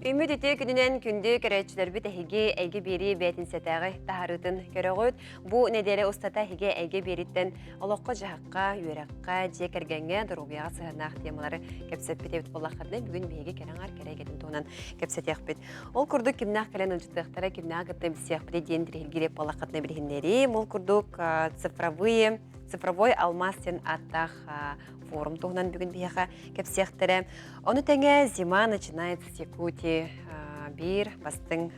Үмүт үтүө күнүнэн күндү көрөөччүлэрбит эһиги эйгэ биэрии бээтинсэтээҕи таһаарыытын көрөҕүт. Бу нэдиэлэ устата эһиги эйгэ биэриттэн олоххо-дьаһахха, үөрэххэ, дьиэ кэргэҥҥэ, доруобуйаҕа сыһыаннаах темалары кэпсэппит эбит буоллаххытына, бүгүн биһиги кэрэ аҥаар кэрэ эйгэтин туһунан кэпсэтиэхпит. Ол курдук кимнээх кэлэн ылдьытыахтара, кимнээх кытта билсиэхпит диэн тириһиргиир буоллаххытына билиһиннэриим. Ол курдук цифровые цифровой алмаз диэн ааттаах форум туһунан бүгүн биһиэхэ кэпсиэхтэрэ. Ону тэҥэ «Зима начинается с Якутии» биир бастыҥ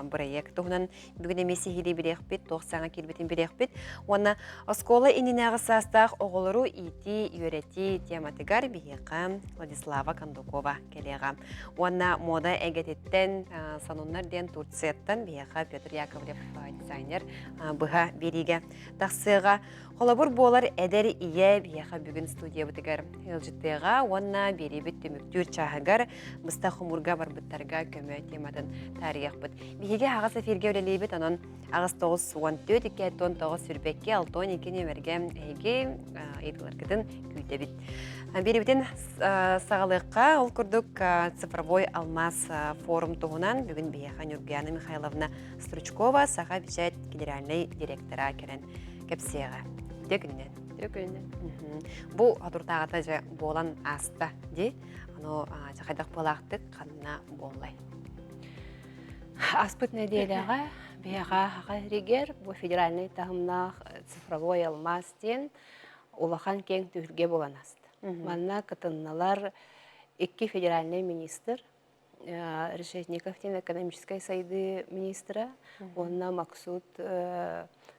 бырайыак туһунан бүгүн эмиэ сиһилии билиэхпит, туох саҥа киирбитин билиэхпит. Уонна оскуола иннинээҕи саастаах оҕолору иитии, үөрэтии тематыгар биһиэхэ Владислава Кондукова кэлиэҕэ. Уонна мода эйгэтиттэн сонуннар диэн Турцияттан биһиэхэ Петр Яковлев дизайнер быһа биэриигэ тахсыаҕа. Холобур буолар эдэр ийэ биһиэхэ бүгүн студиябытыгар ыалдьыттыаҕа уонна биэриибит түмүктүүр чааһыгар быстах хомуурга барбыттарга көмө тематын таарыйыахпыт. Биһиги аҕыс эфиргэ үлэлиибит, онон 8 94 2 19 22 62 нүөмэргэ эһиги ыйытыыларгытын күүтэбит. Биэрибитин саҕалыахха, ол курдук цифровой алмаз форум туһунан бүгүн биһиэхэ Нюргуяна Михайловна Стручкова, Саха Печать генеральнай директора кэлэн кэпсиэҕэ. Үтүө күнүнэн. Үтүө күнүнэн. Бу хотуртааҕыта дьэ буолан ааста дии. Аны дьэ хайдах буолаахтык ханна буоллай? Аспыт нэдиэлэҕэ биһиэхэ Саха сиригэр бу федеральнай таһымнаах цифровой алмаас диэн улахан киэҥ түһүлгэ буолан ааста. Манна кытынналар икки федеральнай министр Решетников диэн экономическай сайдыы министра уонна Максут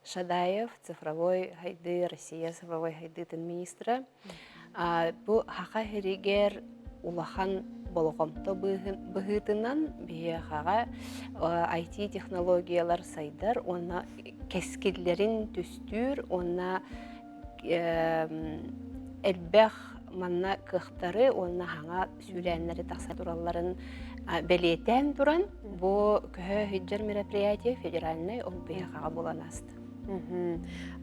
Шадаев цифровой сайдыы Россия цифровой сайдыытын министра. Бу Саха сиригэр улахан болҕомто быһыытынан биһиэхэҕэ IT-технологиялар сайдар уонна кэскиллэрин түстүүр уонна элбэх манна кыахтары уонна хаҥа сүүрээннэри тахса туралларын бэлиэтээн туран, бу көһө сылдьар мероприятие федеральнай ол биһиэхэҕэ буолан ааста.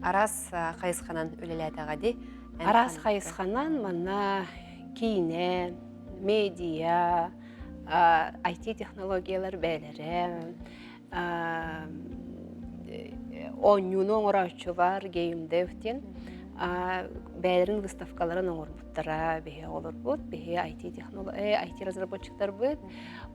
Араас хайысханан үлэлээтэҕэ дии. Араас хайысханан манна киинэ, медиа, IT-технологиялар бэйэлэрэ, оонньууну оҥорооччулар геймдев диэн бэйэлэрин выставкаларын оҥорбуттара биһи оҕолорбут биһи IT IT разработчиктарбыт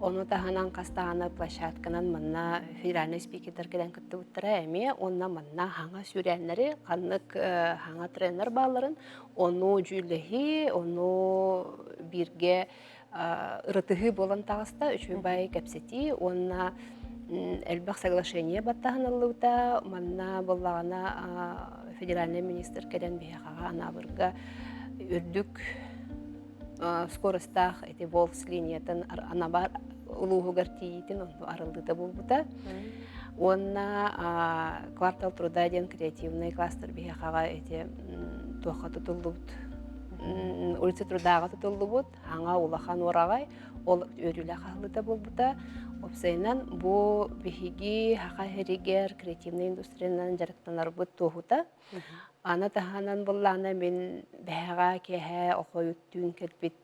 ону таһынан хас даҕаны площадканан манна федеральнай спикердэр кэлэн кыттыбыттара эмиэ уонна манна хаҥа сүүрээннэри ханнык хаҥа тренер баалларын ону дьүүллэһии ону бииргэ ырытыһыы буолан таҕыста, үчүгэй кэпсэтии уонна элбэх соглашение баттаһан ыллыбыта. Манна буоллаҕына федеральный министр кэлэн биһиэхэҕэ Анаабырга үрдүк скоростаах эти Волс линиятын Анабар улууһугар тиийиитин онно арыллыыта буолбута. Уонна квартал труда диэн креативный кластер биһиэхэҕэ эти туохха тутуллубут улица Трудаҕа тутуллубут Аҥа улахан уораҕай ол үөрүүлээх аһыллыыта буолбута. Уопсайынан бу биһиги Саха сиригэр креативнай индустриянан дьарыктанарбыт туоһута. Аны таһынан буллаҕына мин бэһэҕэ киэһэ охойуттүүн кэлбит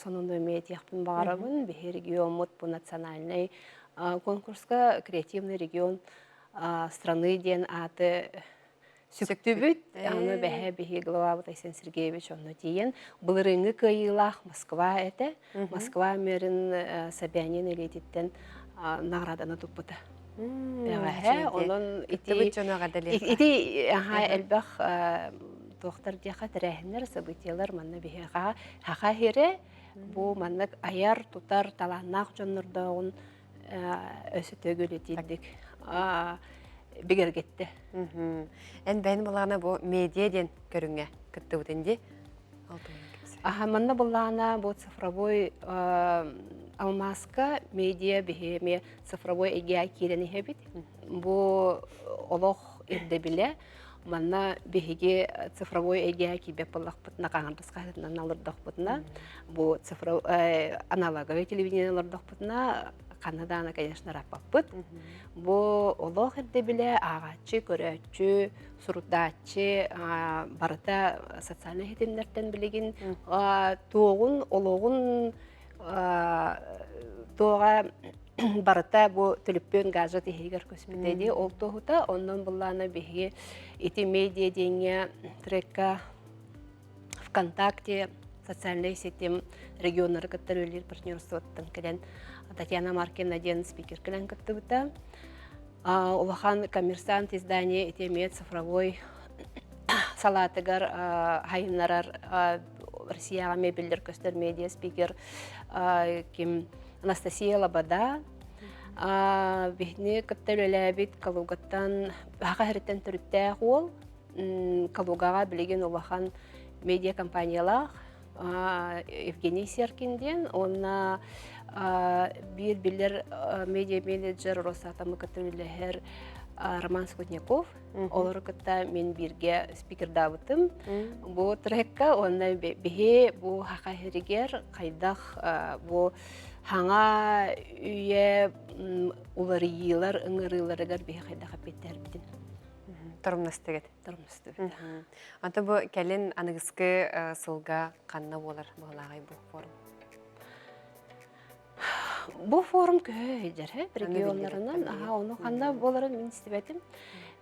сонуну эмиэ этиэхпин баҕарабын. Биһи региоммут бу национальнай конкурска креативный регион страны диэн ааты сүктүбүт. Аны бэһэ биһи главабыт Айсен Сергеевич онно тиийэн былырыыҥҥы кыайыылаах Москва этэ. Москва мэрин Собянин илиититтэн наҕарааданы туппута. Бэҕэһээ онон ити ити элбэх туохтар диэхэ тэрээһиннэр, событиелар манна биһиэхэ Саха сирэ бу маннык айар, тутар талааннаах дьоннордооҕун өссө төгүл итиирдик бигэргэттэ. Эн бэйэн былаана бу медиа диэн көрүҥҥэ кыттыбытын дии. Аха манна былаана бу цифровой алмааска медиа биһи эмиэ цифровой эйгэ киирэн иһэбит. Бу олох ирдэбилэ Манна биһиги цифровой эйгэҕэ киирбэт буоллахпытына, хаһан хаһыатынан олордохпутуна, бу цифро аналоговый телевидение олордохпутуна, ханна даҕаны, конечно, ырааппаппыт. Бу олох ирдэбилэ ааҕааччы, көрөөччү, сурутааччы барыта социальнай ситимнэртэн билигин туоҕун, олоҕун Туоҕа барыта бу төлөппүөн гаджет иһигэр көспүтэ дии. Ол туоһута оннон буллаана биһиги ити медиа диэҥҥэ трекка ВКонтакте социальнай ситим регионнары кытта үлэлиир партнерствоттан кэлэн Татьяна Маркина диэн спикер кэлэн кыттыбыта. Улахан коммерсант издание ити эмиэ цифровой салаатыгар хайыннарар Россияҕа мебеллэр көстөр медиа спикер ким Анастасия Лобода биһини кытта үлэлээбит Калугаттан Саха сириттэн төрүттээх уол Калугаҕа билигин улахан медиа компаниялаах Евгений Серкин диэн уонна биир биллэр медиа менеджер Росатомы кытта үлэлэһэр Роман Скотняков олору кытта мин бииргэ спикердаабытым бу трекка уонна биһи бу хаха сиригэр хайдах бу хаҥа үйэ уларыйыылар ыҥырыыларыгар биһи хайдах эппиэттэрбитин торумнастыгыт торумнастыбыт. Ата бу кэлин аныгыскы сылга ханна буолар быһылааҕай бу форум? Бу форум көһө сылдьар регионнарынан аха ону ханна буоларын мин истибэтим.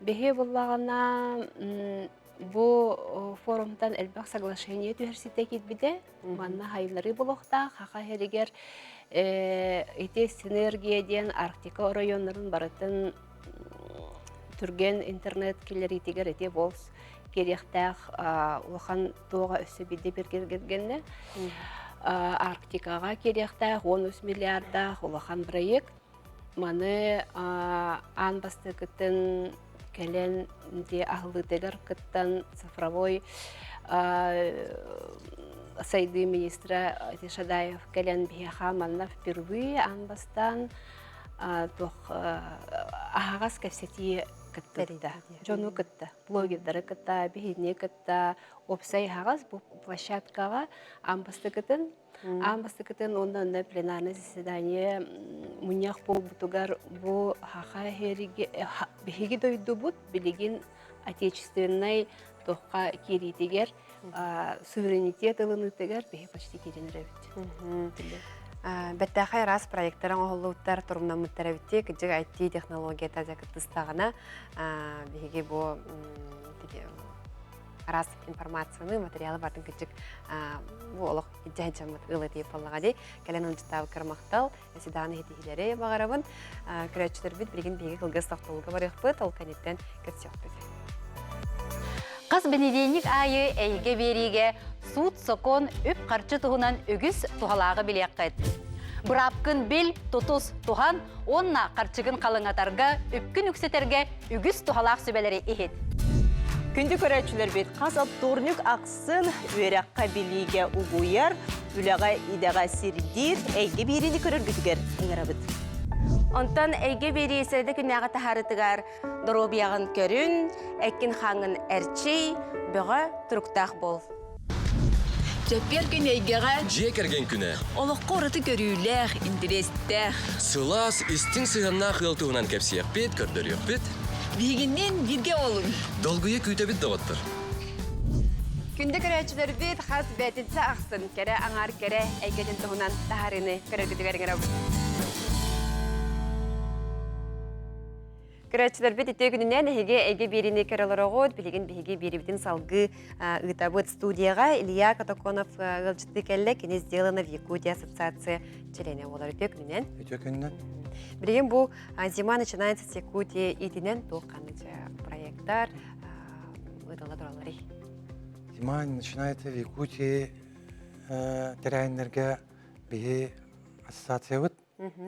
Биһи буллаҕына бу форумтан элбэх соглашение түһэрситэ киирбитэ. Манна хайылары булуохтаах Хаха сиригэр ити синергия диэн Арктика оройуоннарын барытын түргэн интернет киллэриитигэр ити волс киириэхтээх улахан туоҕа өссө биирдэ биргэргэннэ Арктикаҕа киириэхтээх 13 миллиардаах улахан проект. Маны аан бастакытын кэлэн дии аһыллыытыгар кыттан цифровой сайдыы министрэ Шадаев кэлэн биһиэхэ манна впервые аан бастаан туох аһаҕас кэпсэтии кыттыбыта. Дьону кытта, блогердары кытта, биһини кытта уопсай аһаҕас бу площадкаҕа аан бастакытын аан бастакытын уонна онно пленарное заседание мунньах буолбутугар бу хаха биһиги дойдубут билигин отечественнай туохха киириитигэр суверенитет ылыныытыгар биһи почти киирэн эрэбит. Бэртээхэй араас проектар оҥоһуллубуттар, торумнаммыттар эбитти. Кырдьык IT технологията дьэ кыттыстаҕына биһиги бу араас информацияны, материалы бартын кырдьык бу олох илдьэ сылдьаммыт ыла тиийип буоллаҕа дии. Кэлэн ылдьыттаабыккар махтал, седаны иһитиһилэри баҕарабын. Көрөөччүлэрбит билигин биһиги кылгас тохтобулга барыахпыт, ол кэнниттэн көрсүөхпүт. Хас бэнидиэнньик аайы эйгэ биэриигэ суут-сокуон, үп-харчы туһунан үгүс туһалааҕы билиэххит. Быраапкын бил, тутус, туһан уонна харчыгын халыҥатарга, үпкүн үксэтэргэ үгүс туһалаах сүбэлэри иһит. Күндү көрөөччүлэрбит, хас вторник ахсын үөрэххэ билиигэ угуйар, үлэҕэ идэҕэ сирдиир эйгэ биэриини көрөргүтүгэр ыҥырабыт. Онтон эйгэ биэрии сэрэдэ күннээҕи таһаарытыгар доруобуйаҕын көрүн, эккин-хааҥҥын эрчий, бөҕө туруктаах буол. Чэппиэр күн эйгэҕэ Дьиэ кэргэн күнэ. Олоххо ураты көрүүлээх, интэриэстээх. Сылаас, истиҥ сыһыаннаах ыал туһунан кэпсиэхпит, көрдөрүөхпүт. Биһигинниин бииргэ олуҥ. Долгуйа күүтэбит доҕоттор. Күндү көрөөччүлэрбит хас бээтинсэ ахсын кэрэ аҥаар кэрэ эйгэтин туһунан таһаарыыны көрөргүтүгэр ыҥырабыт. Көрөөччүлэрбит үтүө күнүнэн эһиги эйгэ биэриини көрө олороҕут. Билигин биһиги биэрибитин салгыы ыытабыт. Студияҕа Илья Котоконов ыалдьыттыы кэллэ. Кини «Сделано в Якутии» ассоциация чилиэнэ буолар. Үтүө күнүнэн. Үтүө күнүнэн. Билигин бу «Зима начинается с Якутии» иитинэн туох ханнык проекттар ыытылла туралларый? «Зима начинается в Якутии» тэрээһиннэргэ биһи ассоциациябыт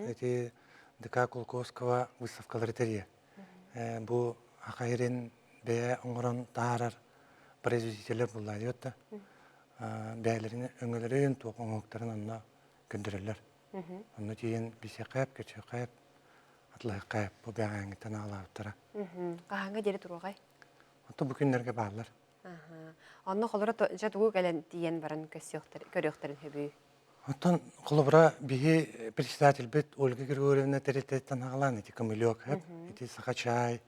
эти ДК Кулаковского выставкалары тэрийэ. Бу Аха сирин бэйэ оҥорон таһаарар производителлэр буллаа диэбит да. Бэйэлэрин өҥөлөрүн, туох оҥоһуктарын онно көрдөрөллөр. Онно тиийэн билсиэххэ, көрсүөххэ, атылаһыахха бу бэҕээҥҥиттэн аҕалаабыттара. Хаһааҥҥа диэри туруоҕай? Оттон бу күннэргэ бааллар. Онно холоро дьэ тугу кэлэн тиийэн баран көрүөхтэрин сөбүй? Оттон холобура биһи председательбит Ольга Григорьевна тэрилтэттэн аҕалаан ити Көмүлүөк ити Саха чай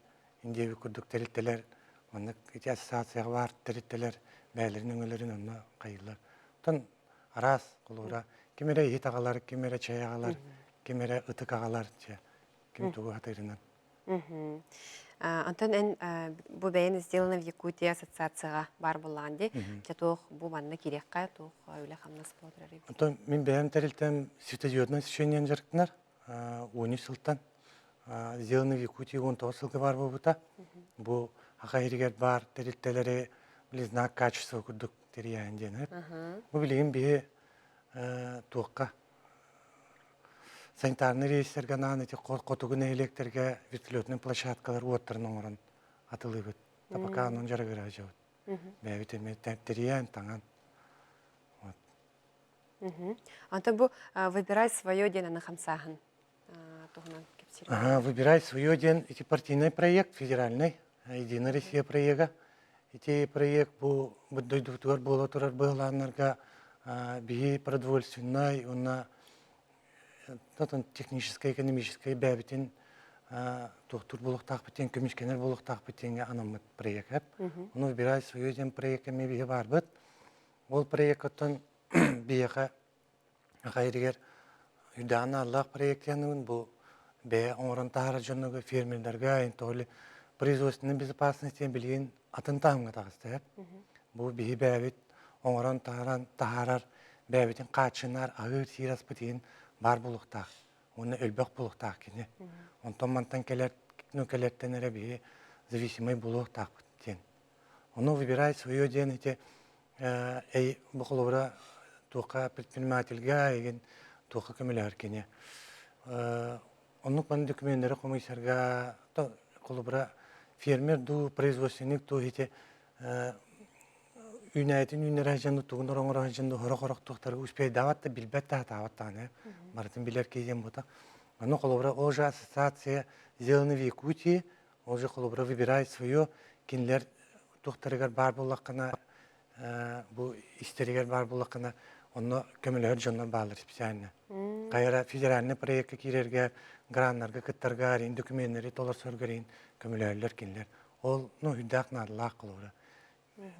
индиэби курдук тэрилтэлэр маннык ити ассоциацияҕа баар тэрилтэлэр бэйэлэрин өҥөлөрүн онно хайыыллар. Оттон араас холобура Ким эрэ иһит аҕалар, ким эрэ чэй аҕалар, ким эрэ ытык аҕалар, чэ, ким тугу хатырынан. Антон эн бу бэйэн «Сделано в Якутии» ассоциацияҕа баар буоллаҕын дии. Дьэ туох бу манна киириэххэ, туох үлэ-хамнас буолар? Антон мин бэйэм тэрилтэм светодиоднай освещениен дьарыктанар. 13 сылтан «Сделано в Якутии» 19 сылга баар буолбута. Бу аха иһигэр баар тэрилтэлэри били знак качества курдук тэрийээһин диэн. Бу билигин биһи туохха санитарнай рейстэргэ анаан ити хотугу нэһилиэктэргэ вертолетнай площадкалар уоттарын оҥорон атылыыбыт. Пока онон дьарыгыра сылдьабыт. Бэйэбит эмиэ тэрийэн, таҥан. Вот. Антон бу «Выбирай свое» диэн аны хамсааһын туһунан кэпсиир. Ага, «Выбирай свое» диэн ити партийнай проект, федеральный, Единая Россия проега. Ити проект бу дойдубутугар буола турар быһылааннарга биһи продовольственнай уонна техническай, экономическай бэйэбитин туохтуур буолуохтаахпыт диэн, көмүскэнэр буолуохтаахпыт диэҥҥэ анаммыт проект. Ону «Выбирай свое» диэн проект эмиэ биһи баарбыт. Ол проекттан биһиэхэ Хайырыгар үрдэҕин ааллаах проектияныбын бу бэйэ оҥорон таһаарар дьоннорго фермердарга тоҕо производственной безопасность диэн билигин атын таһымҥа таҕыста бу биһи бэйэбит оҥорон таһааран таһаарар бэйэбитин хааччынар аһыыр сиир аспыт иһин баар буолуохтаах уонна өлбөх буолуохтаах кини онтон мантан кэлэр ну кэлэртэн эрэ биһи зависимый буолуохтаахпыт диэн ону выбирай свое диэн ити Эй, бу холобура туохха предпринимательга эйигин туохха көмөлөһөр кини. Оннук маны докуменнары хомуйсарга холобура фермер дуу, производственник дуу ити үүнээтин үүннэрэ сылдьан тугун оҥоро сылдьан хорох-хорох туохтары успейдаабат да билбэт да сатаабат даҕаны барытын билэр киһи диэн буолта. Ону холобура ол же ассоциация сделаны в Якутии, ол же холобура выбирай свое кинилэр туохтарыгар баар буоллаххына бу истэригэр баар буоллаххына онно көмөлөһөр дьоннор бааллар специально. Хайара федеральный проекка киирэргэ, граннарга кыттарга, рин докуменнары толорсорго рин көмөлөһөллөр кинилэр. Ол ну үрдээх наадалаах холобура.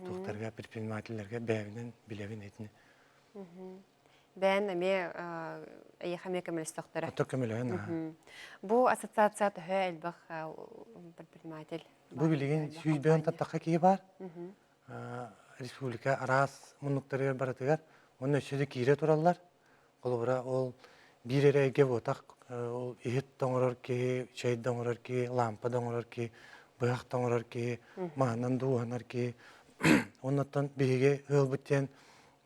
Туохтарга предпринимателлэргэ бэйэбинэн билэбин этини. Бэйэн эмиэ эйиэхэ эмиэ көмөлөстөхтөрө. Ото көмөлөһөн аха. Бу ассоциация төһө элбэх предприниматель Бу билигин сүүсбээн таттахха киһи баар. Республика араас муннуктарыгар барытыгар уонна өссө да киирэ тураллар. Холобура, ол биир эрэ эйгэ буотах, ол иһит да оҥорор киһи, чэй да оҥорор киһи, лампа да оҥорор киһи, быһах да оҥорор киһи, маһынан да ууһанар киһи. Оннуттан биһиги ыалбыт диэн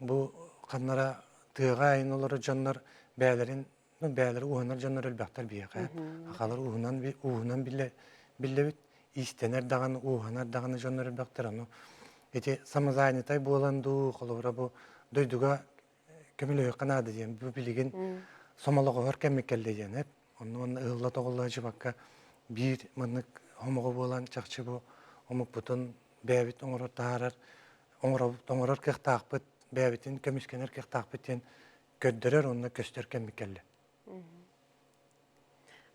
бу ханнара тыаҕа айан олорор дьоннор бэйэлэрин ну бэйэлэрэ ууһанар дьоннор элбэхтэр биһиэхэ. Ахалар ууһунан ууһунан биллэбит. Иистэнэр даҕаны, ууһанар даҕаны дьоннор элбэхтэр. Ону ити самозанятай буолан дуу, холобура бу дойдуга көмөлөһүөххэ наада диэн бу билигин сомолоҕоһор кэммит кэллэ диэн эп. Онно манна ыһылла-тоҕулла сылдьыбакка биир маннык хомоҕо буолан чахчы бу омукпутун бэйэбит оҥорор таһаарар оҥорор кыахтаахпыт, бэйэбитин көмүскэнэр кыахтаахпыт диэн көрдөрөр уонна көстөр кэммит кэллэ.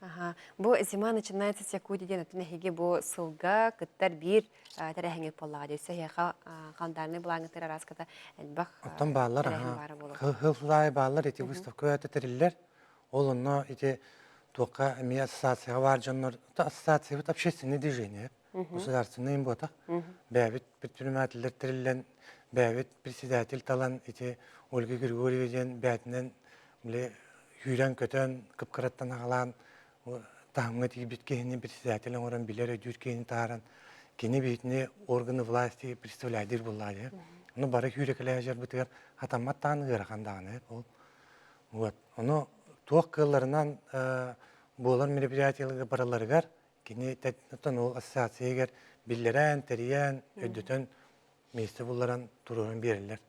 Аха. Бу зима начинается с Якутии диэн өттүн эһиги бу сылга кыттар биир тэрээһиҥҥит буоллаҕа дии. Өссө эһиэхэ календарный былааҥҥытыгар арааската элбэх Оттон бааллар, тэрээһин баара буолуо. Хыл аайы бааллар ити выставка өтө тэриллэр. Ол онно ити туохха эмиэ ассоциацияҕа баар дьоннор, ассоциациябыт общественное движение, государственный им буотах. Бэйэбит предпринимателлэр тэриллэн, бэйэбит председатель талан ити Ольга Григорьева диэн бэйэтинэн били сүүрэн-көтөн, кып-кыраттан аҕалаан таһымҥа тиийбит киһини председатель оҥорон билэр өйдүүр киһини таһааран кини биһитини органы власти представляйдыыр буоллаҕа дии. Ону бары сүүрэкэлэһэ дьарбытыгар хатаммат даҕаны ыарахан даҕаны ол. Вот. Ону туох кыалларынан буолар мероприятиеларга бараларыгар кини ол ассоциациягар биллэрэн, тэрийэн, өйдөтөн миэстэ булларан туруоран биэрэллэр.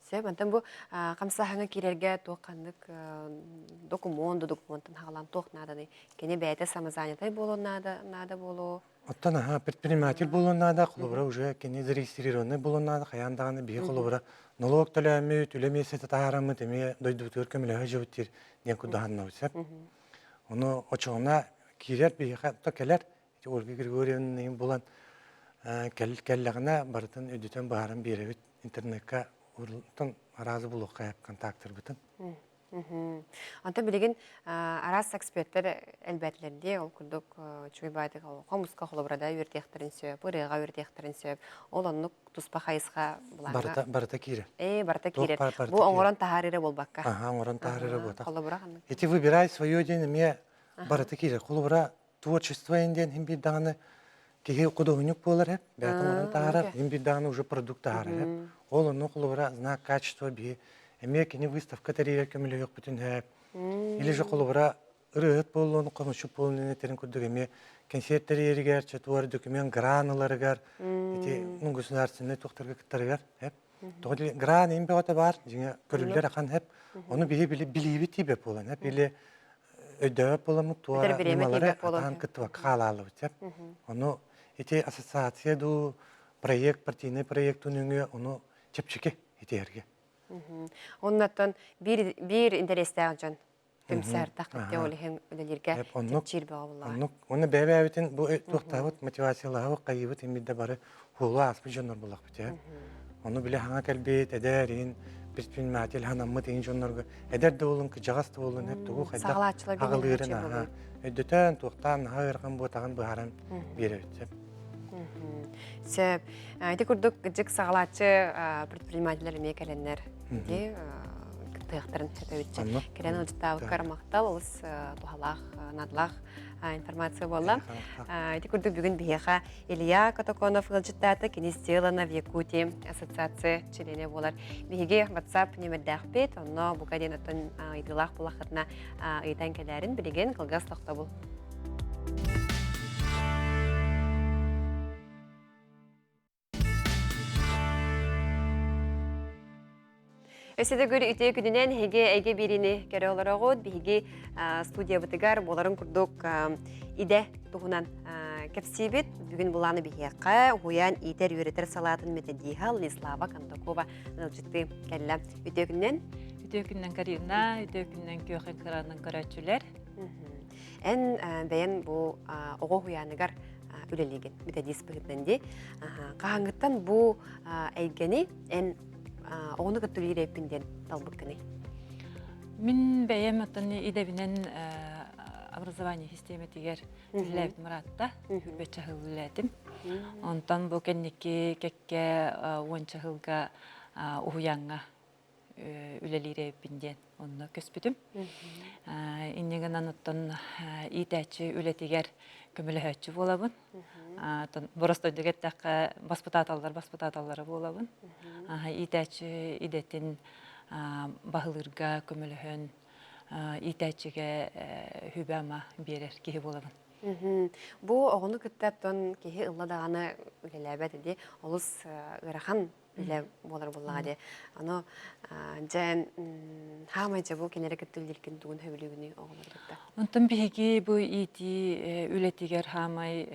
Сөп, онтон бу хамсааһыҥҥа киирэргэ туох ханнык докумуон да докумуонтан хаалан туох нааданый? Кини бэйэтэ самозанятай буолуон наада, наада буолуо? Оттон аха предприниматель буолуон наада, холобура уже кини зарегистрированный буолуон наада, хайаан даҕаны биһи холобура налог төлөөммүт, үлэ миэстэтэ таһаараммыт эмиэ дойдубутугар көмөлөһө дьыбыт диир диэн курдаһаннабыт сөп. Ону очоҕуна киирэр биһиэхэ то кэлэр Ити Ольга Григорьевнаны булан кэллэҕинэ барытын өйдөтөн быһааран биэрэбит интернекка. Урутан аразы булуохха контакттарбытын. Онтон билигин араас эксперттэр элбээтилэр дии, ол курдук үчүгэй баайдык хомуска холобурада үөрдиэхтэрин сөп, ырыаҕа үөрдиэхтэрин сөп. Ол оннук туспа хайысха былааҥҥа. Барыта, барыта киирэр. Ээ, барыта киирэр. Бу оҥорон таһаарыыра буолбакка. Аха, оҥорон таһаарыыра буолбатах. Холобура ханнык? Ити выбирай свое диэн эмиэ барыта киирэр. Холобура творчество диэн иһин биир даҕаны киһи худуоһунньук буолар эп, бэйэтин оҥорон таһаарар, иһин биир даҕаны уже продукт таһаарар эп. Ол онно холобура знак качества биһи эмиэ кини выставка тэрийэр көмөлөһүөхпүтүн сөп. Или же холобура ырыаһыт буоллун, хомусчут буоллун этэрин курдук эмиэ кэнсиэр тэрийэригэр, четвер документ гран ыларыгар, ити ну, государственный туохтарга кыттарыгар эп. Тоҕо диэн гран им бөҕөтө баар, дьиҥэ көрүллэр ахан эп. Ону биһи билиибит тиийбэт буолан эп. Или өйдөөбөт буоламмыт туора ньымалары атаан кыттыбакка хаалаалыбыт сөп. Ону ити ассоциация дуу проект, партийнай проектын өҥүө ону чэпчэки итиэргэ. Оннаттан биир биир интэриэстээх дьон түмсэр таххытте ол иһин үлэлииргэ чэпчиир бөҕө буллаҕа. Оннук. Уонна бэйэ-бэйэбитин бу туохтаабыт мотивациялаһабыт, хайыыбыт иммидде бары хуолу ааспыт дьоннор буллахпыт ээ. Ону били хаҥа кэлбит, эдэр иһин предприниматель ханаммыт иһин дьоннорго эдэр да буолун, кыдьаҕас да буолун, эп тугу хайдах аҕылыырын аха өйдөтөн, туохтаан наһаа ыарахан буотаҕын быһааран биэрэбит сөп. Сөп. Ити курдук дьик саҕалааччы предпринимателлэр эмиэ кэлэннэр ити кыттыахтарын сөпөбүтчэ. Кэлэн ыалдьыттаабыккар махтал, олус туһалаах, наадалаах информация буолла. Ити курдук бүгүн биһиэхэ Илья Котоконов ыалдьыттаата, кини «Сделано в Якутии» ассоциация чилиэнэ буолар. Биһиги WhatsApp нөмердээхпит, онно бука диэн оттон ыйытыылаах буоллаххытына ыйытан кэлээрин билигин кылгас тохтобул. Өссө да гүр үтүө күнүнэн эһиги эйгэ биэриини көрө олороҕут. Биһиги студиябытыгар буоларын курдук идэ туһунан кэпсиибит. Бүгүн булааны биһиэхэ уһуйаан иитэр-үөрэтэр салаатын методиһа Лислава Кондакова ыалдьыттыы кэллэ. Үтүө күнүнэн. Үтүө күнүнэн Карина, үтүө күнүнэн күөх экранын көрөөччүлэр. Эн бэйэн бу оҕо уһуйааныгар үлэлиигин методист быһыытынан дии. Хаһааҥҥыттан бу эйгэни эн оҕону кытта үлэлиир диэн талбыккыный? Мин бэйэм оттон идэбинэн образование систиэмэтигэр үлэлээбит Муратта үрбэччэ сыл үлэлээтим. Онтон бу кэнники кэккэ уонча сылга уһуйааҥҥа үлэлиир эбиппин диэн онно көспүтүм. Инньэ гынан оттон иитээччи үлэтигэр көмөлөһөөччү буолабын. Боростуойдук эттэххэ, баспытааталлар баспытааталлара буолабын. Иитээччи идэтин баһылыырга көмөлөһөн, иитээччигэ сүбэ-ама биэрэр киһи буолабын. Бу оҕону кытта оттон киһи ылла даҕаны үлэлээбэт ди олус ыарахан үлэ буолар буоллаҕа дии. Ону дьэ хаамай дьэ бу кинилэри кытта үлэлииргин тугун сөбүлүүгүнүй оҕолору кытта? Онтон биһиги бу иитии үлэтигэр хаамай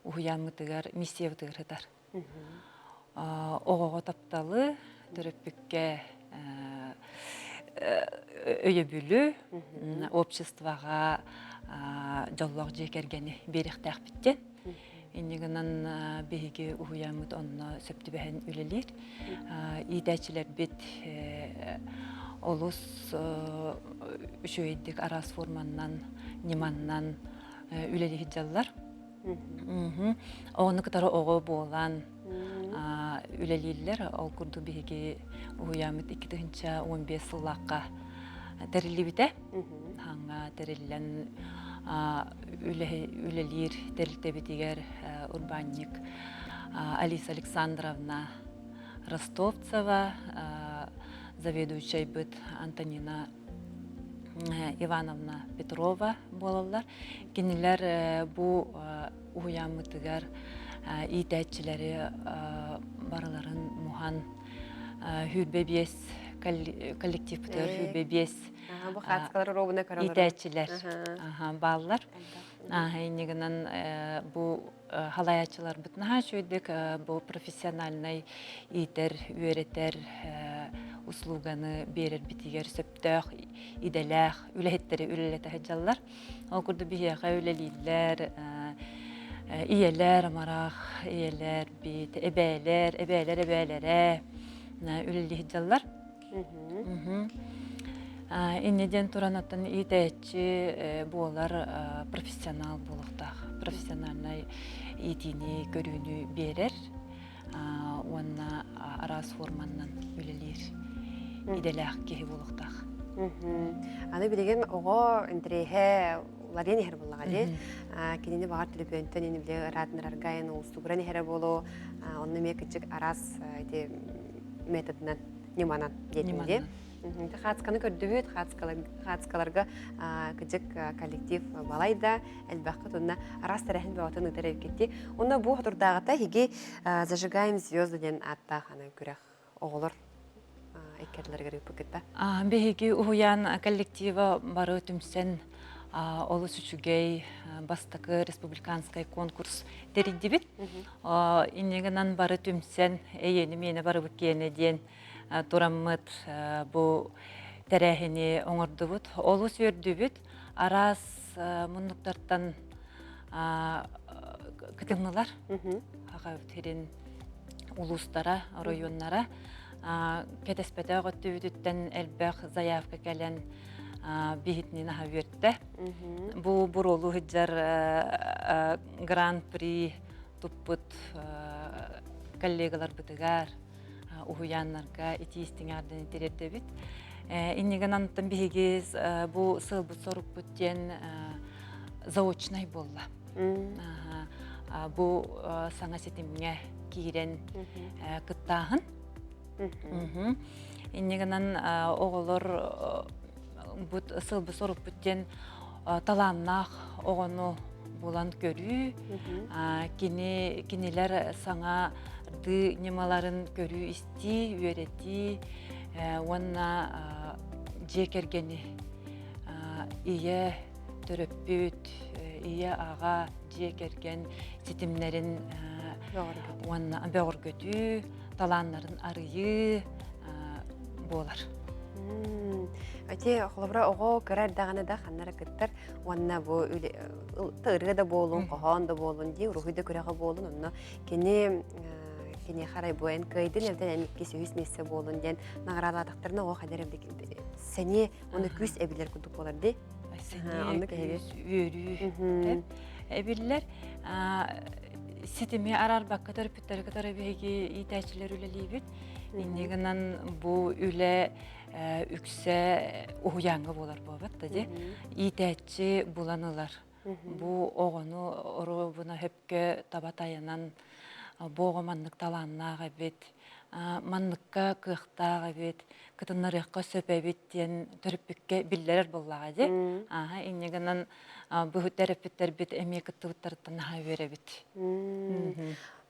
уһуйааммытыгар миссиябытыгар сытар. Оҕоҕо тапталы, төрөппүккэ өйөбүлү, обществоҕа дьоллоох дьиэ кэргэни биэриэхтээхпит диэн. Инньэ гынан биһиги уһуйааммыт онно сөп түбэһэн үлэлиир. Иитээччилэрбит олус үчүгэйдик араас форманнан, ньыманнан үлэлии сылдьаллар. Оҕону кытары оҕо буолан үлэлииллэр. Ол курдук биһиги уһуйааммыт 2015 сыллаахха тэриллибитэ. Хаҥа тэриллэн үлэлиир тэрилтэбитигэр урбаанньык Алиса Александровна Ростовцева, заведующайбыт Антонина Ивановна Петрова буолаллар. Кинилэр бу уһуйааммытыгар иитээччилэри барыларын муһан 25 коллективпытыгар 25 Бу хаацкалар уруогуна көрөлөр. Иитээччилэр бааллар. Инньэ гынан бу халайааччыларбыт наһаа үчүгэйдик бу профессиональнай иитэр, үөрэтэр услуганы биэрэрбитигэр сөптөөх идэлээх үлэһиттэри үлэлэтэ сылдьаллар. Ол курдук биһиэхэ үлэлииллэр ийэлэр, амарах ийэлэр, бит, эбээлэр, эбээлэр эбээлэрэ. үлэлии сылдьаллар. Инньэ диэн туран оттон иитээччи буолар профессионал буолуохтаах. Профессиональнай иитиини, көрүүнү биэрэр уонна араас форманнан үлэлиир идэлээх киһи буолуохтаах. Аны билигин оҕо интэриэһэ уларыйан иһэр буоллаҕа дии. Кинини баҕар төлөпүөнтэн ини били ыраатынарарга эн уустугуран иһэрэ буолуо. Онно эмиэ кыччык араас ити методынан, ньыманан диэтим дии. Хаацканы көрдүбүт, хаацкаларга кыдьык коллектив балай да элбэххэ тунна араас тэрээһин бөҕөтүн ыытар эбиккитти. Онно бу хотурдааҕыта эһиги «Зажигаем звезды» диэн ааттаах аны күрэх оҕолор иккэрдилэригэр ыыппыккыт Биһиги уһуйаан коллектива бары түмсэн олус үчүгэй бастакы республиканскай конкурс тэрийдибит. Инньэ гынан бары түмсэн эйиэни миэнэ барыбыт киэнэ диэн тураммыт бу тэрээһини оҥордубут. Олус үөрдүбүт. Араас муннуктартан кытыннылар. Хахабыт сирин улуустара, оройуоннара кэтэспэтэх өттүбүтүттэн элбэх заявка кэлэн биһитинин аһа үөртэ. Бу буруолу сылдьар гран-при туппут коллегаларбытыгар уһуйааннарга итии истиҥ тириэрдэбит. Иннигэн антон биһиги бу сылбыт сорукпут диэн заочнай буолла. Бу саҥа ситимҥэ киирэн кыттааһын. Инньэ гынан оҕолор бут сылбы сорукпут диэн талааннаах оҕону булан көрүү, кини кинилэр саҥа ды ньымаларын көрүү-истии, үөрэтии уонна дьиэ кэргэни ийэ төрөппүт, ийэ-аҕа, дьиэ кэргэн ситимнэрин уонна бөҕөргөтүү, талааннарын арыйыы буолар. Ити холобура оҕо кыра эрдэҕинэ да ханна эрэ кыттар уонна бу ырыа да буолун, хоһоон да буолун дии, уруһуй да күрэҕэ буолун, онно кини киниэхэ арай бу эн кыайдын эбэтэр эн иккис үһүс миэстэ буолун диэн наҕараадалаатахтарына оҕо хайдах эрэ сэниэ уонна күүс эбилэр курдук буолар дии. Сэниэ, күүс, үөрүү эбиллэр. Ситими араарбакка төрөппүттэри кытары биһиги иитээччилэр үлэлиибит. Инньэ гынан бу үлэ үксэ уһуйааҥҥа буолар буолбат да дии. Иитээччи булан ылар. Бу оҕону оруобуна сөпкө таба тайанан бу оҕо маннык талааннаах эбит, манныкка кыахтаах эбит, кытыннарыахха сөп эбит диэн төрөппүккэ биллэрэр буоллаҕа дии. Ааһа инньэ гынан бу төрөппүттэрбит эмиэ кыттыбыттарыттан наһаа үөрэбит.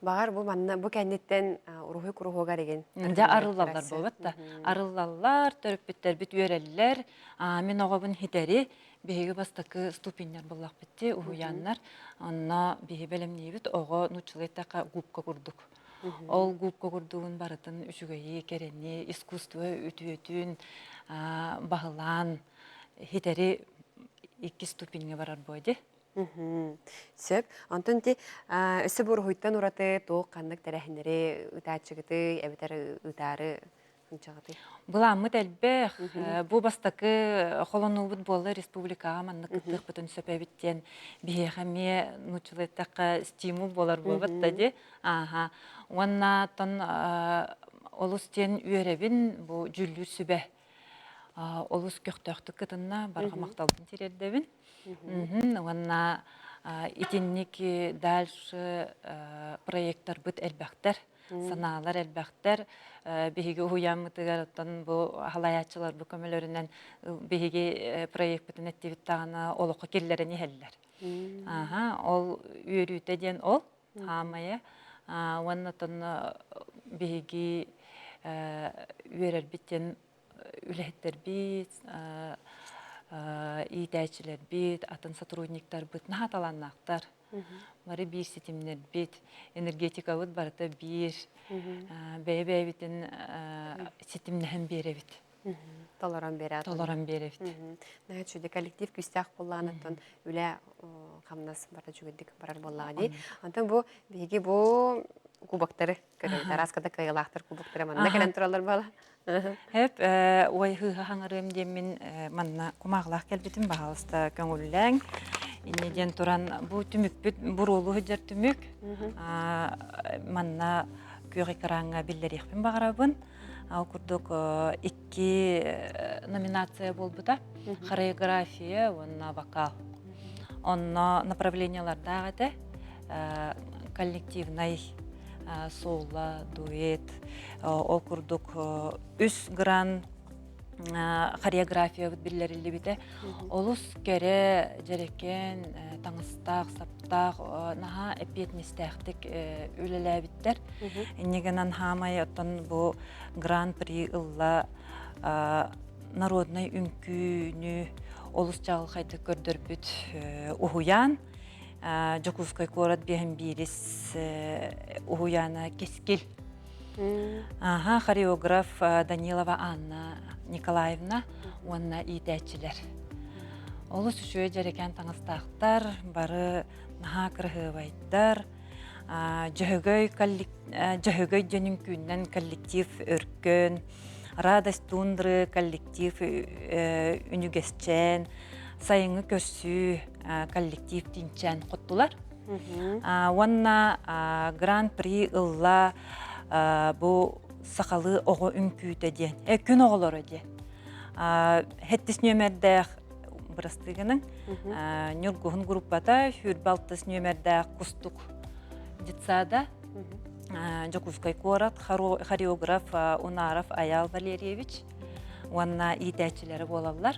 Баҕар бу манна бу кэнниттэн уруһуй куруһуогар игин. Дьэ арыллаллар буолбат да. Арыллаллар, төрөппүттэрбит үөрэллэр. Мин оҕобун хитэри биһиги бастакы ступеннар буоллахпыт дии уһуйааннар. Онно биһи бэлэмниибит оҕо нууччалыы эттэххэ губка курдук. Ол губка курдугун барытын үчүгэйи, кэрэни, искусство үтүөтүн баһылаан хитэри икки ступеньҥа барар буо дии. Сөп. Онтон ти өссө бу уруһуйтан ураты туох ханнык тэрээһиннэри ыытааччыгытый эбэтэр ыытаары сылдьаҕытый? Былааммыт элбэх. Бу бастакы холонуубут буолла республикаҕа маннык кыттыахпытын сөп эбит диэн биһиэхэ эмиэ нууччалыы эттэххэ стимул буолар буолбат да дии. Ааха. Уонна оттон олус диэн үөрэбин бу дьүүллүүр сүбэ олус көхтөөхтүк кытынна барҕа махталбын тириэрдэбин. Уонна итинник дальше проекттарбыт элбэхтэр, санаалар элбэхтэр. Биһиги уһуйааммытыгар оттон бу халайааччыларбыт көмөлөрүнэн биһиги проекпытын эттибит даҕаны олоххо киллэрэн иһэллэр. Аха, ол үөрүүтэ диэн ол хаамайа. Уонна оттон биһиги үөрэрбит диэн үлэһиттэрбит, иитээччилэрбит, атын сотрудниктарбыт наһаа талааннаахтар. Бары биир ситимнэрбит, энергетикабыт барыта биир, бэйэ-бэйэбитин ситимнэһэн биэрэбит. Толорон биэрэ. Толорон биэрэбит. Наһаа үчүгэй коллектив күүстээх буоллаҕына, оттон үлэ хамнас барыта үчүгэйдик барар буоллаҕа дии. Онтон бу биһиги бу кубоктары көрөбүт. Араас ката кыайылаахтар кубоктары манна кэлэн тураллар буола. Хэп ой хыыха хаҥырыам диэммин манна кумааҕылаах кэлбитим баһаалыста көҥүллээҥ. Инне диэн туран бу түмүкпүт буруолу сылдьар түмүк. Манна күөх экраҥҥа биллэриэхпин баҕарабын. Ол курдук икки номинация буолбута. Хореография уонна вокал. Онно направлениелардаах этэ. Коллективнай соло, дуэт, ол курдук үс гран хореографиябыт биллэриллибитэ. Олус кэрэ, дьэрэкээн, таҥастаах, саптаах, наһаа эппиэтинэстээхтик үлэлээбиттэр. Инньэ гынан хаамай оттон бу гран-при ылла народнай үҥкүүнү олус чаҕылхайдык көрдөрбүт уһуйаан Дьокуускай куорат биэһин биирис уһуйаана Кэскил. Аха, хореограф Данилова Анна Николаевна уонна иитээччилэр. Олус үчүгэй дьэрэкээн таҥастаахтар, бары наһаа кыраһыабайдар. Дьөһөгөй Дьөһөгөй диэн үҥкүүннэн коллектив өркөн, Радость тундры коллектив үнүгэсчээн, сайыҥҥы көрсүү коллектив тинчээн хоттулар. Уонна Гран-при ылла бу сахалыы оҕо үҥкүүтэ диэн, күн оҕолоро диэн. Хэттис нүөмэрдээх бырастыы гыныҥ. Ньургуһун группата сүүрбэ алтыс нүөмэрдээх Кустук детсада Дьокуускай куорат хореограф Унаров Аял Валерьевич уонна иитээччилэрэ буолаллар.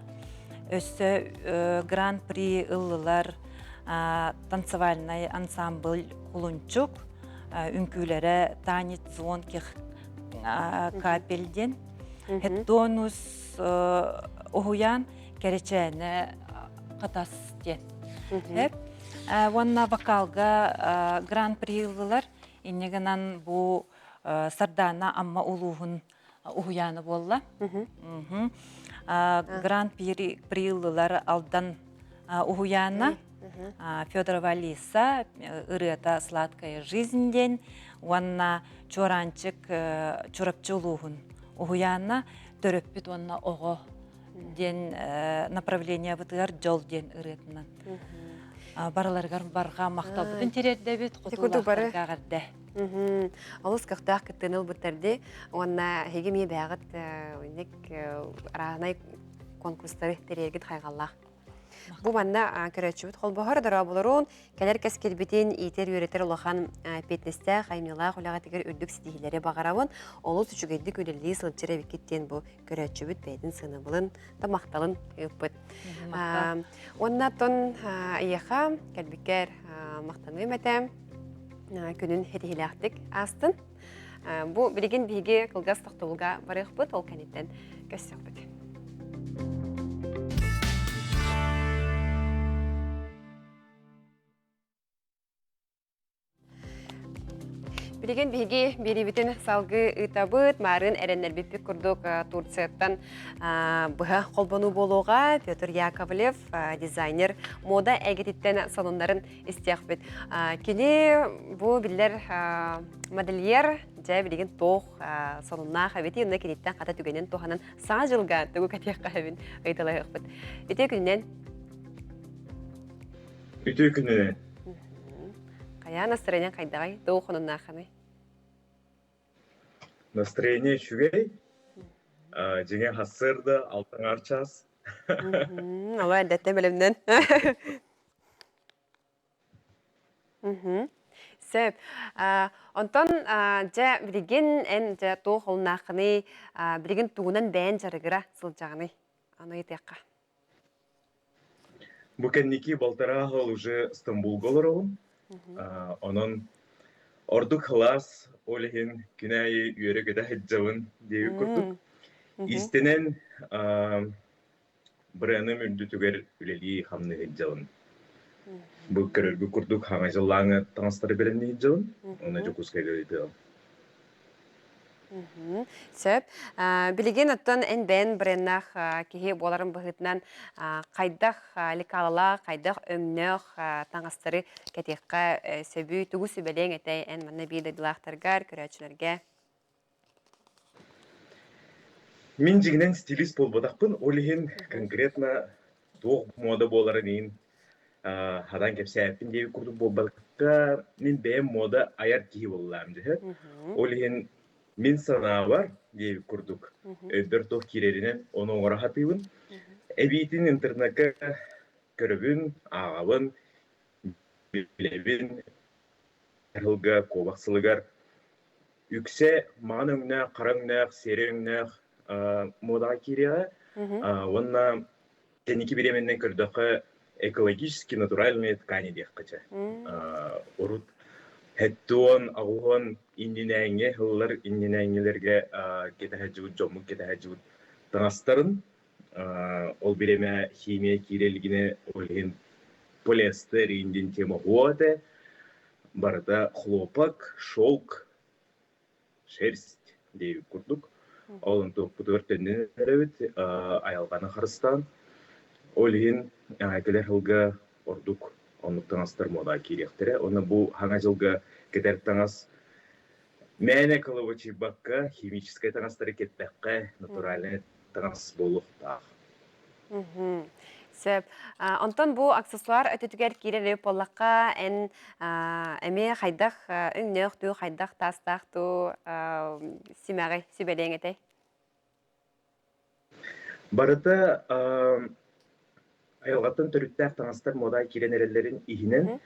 Өссө гран-при ыллылар танцевальнай ансамбль Кулунчук, үҥкүүлэрэ Танец звонких капель диэн. Хеттонус уһуйаан Кэрэчээнэ Хатас диэн. Уонна вокалга гран-при ыллылар. Инньэ гынан бу Сардаана Амма улууһун уһуйаана буолла. Гран-при ыллылар Алдан уһуйаана. Федорова Алиса ырыата «Сладкая жизнь» диэн уонна Чуораанчык Чурапчы улууһун уһуйаана төрөппүт уонна оҕо диэн направлениебытыгар дьол диэн ырыатынан барыларыгар барҕа махталбытын тириэрдэбит хотуулаахтарга эҕэрдэ Олус көхтөөх кыттыыны ылбыттар дии уонна эһиги эмиэ бэйэҕит инник араанай конкурстары тэрийэргит хайҕаллаах. Бу манна көрөөччүбүт холбоһор дорооболорун кэлэр кэскилбитин иитэр-үөрэтэр улахан эппиэтинэстээх айымньылаах үлэҕитигэр үрдүк ситиһиилэри баҕарабын. Олус үчүгэйдик үлэлии сылдьар эбиккит диэн бу көрөөччүбүт бэйэтин сыанабылын да махталын ыыппыт. Уонна оттон эйиэхэ кэлбиккэр махтаныам этэ. Күнүн ситиһиилээхтик аастын. Бу билигин биһиги кылгас тохтобулга барыахпыт, ол кэнниттэн көссөхпүт. Билигин биһиги биэриибитин салгыы ыытабыт. Маарын эрэннэрбиппит курдук Турцияттан быһа холбонуу буолуоҕа. Петр Яковлев, дизайнер, мода эйгэтиттэн сонуннарын истиэхпит. Кини бу биллэр модельер, дьэ билигин туох сонуннаах эбитий, онно киниттэн хата түгэнин туһанан саҥа дьылга тугу кэтиэххэ сөбүн ыйыталаһыахпыт. Үтүө күнүнэн! Үтүө күнүнэн! Хайа настроение хайдаҕай? Тугу хонуннааххыный? Настроение үчүгэй. Дьиҥэ сарсыарда алтаҥар час. Ала эрдэттэн бэлэмнэн. Сөп. Онтон дьэ билигин эн дьэ туох холуннааххыный, билигин тугунан бэйэн дьарыгыра сылдьаҕыный? Аны ыйытыахха. Бу кэнники балтараа сыл уже Стамбулга олоробун. Онон ордук кылаас, ол иһин күн аайы үөрэ-көтө сылдьабын диэбит курдук. Иистэнэн Бырыаным үрдүтүгэр үлэлии-хамныы сылдьабын. Бу көрөргүт курдук хаҥа дьыллааҥы таҥастары бэлэмнии сылдьабын. Уонна Дьокуускайга ыытыам. Сөп. Билигин оттон эн бэйэн бреннах киһи буоларын быһыытынан хайдах лекалалаах, хайдах өҥнөөх таҥастары кэтиэххэ сөбүй, тугу сүбэлиэҥ этэй эн манна биир дойдулаахтаргар, көрөөччүлэргэ? Мин дьиҥинэн стилист буолбатахпын, ол иһин конкретно туох муода буоларын иһин хатан кэпсээппин диэбит курдук буолбакка, мин бэйэм муода айар киһи буоллаам дьэ. Ол иһин мин санаабар диэбит курдук өйбөр туох киирэринэн ону оҥоро сатыыбын. Эбиитин интернеккэ көрөбүн, ааҕабын, билэбин. Ыһылга куобах сылыгар үксэ маҥан өҥнөөх, хара өҥнөөх, сиэрэй өҥнөөх муодаҕа киириэҕэ. Уонна кэнники бириэмэннэн көрдөххө, экологически натуральные ткани диэххэ чэ. Урут хэттуон, аҕуһуон иннинээҥҥи сыллар иннинээҥҥилэргэ кэтэһэ дьоммут кэтэһэ таҥастарын ол бириэмэ химия киирэ илигинэ ол иһин полиэстер иин тема этэ. Барыта хлопок, шелк, шерсть диэбит курдук. Ол онтуохпутугар төннөн эрэбит, айылҕаны харыстаан. Ол иһин кэлэр сылга ордук оннук таҥастар муодаҕа киириэхтэрэ. Уонна бу хаҥа дьылга кэтэр таҥас мээнэ кылабачыйбакка, химическэй таҥастары кэттэххэ, натуральнай таҥас буолуохтаах. Сөп. Онтон бу аксессуар өтүтүгэр киирэр буоллахха, эн эмиэ хайдах өҥнөөх дуу, хайдах таастаах дуу симэҕи сүбэлиэҥ этэй? Барыта айылҕаттан төрүттээх таҥастар муодаҕа киирэн эрэллэрин иһинэн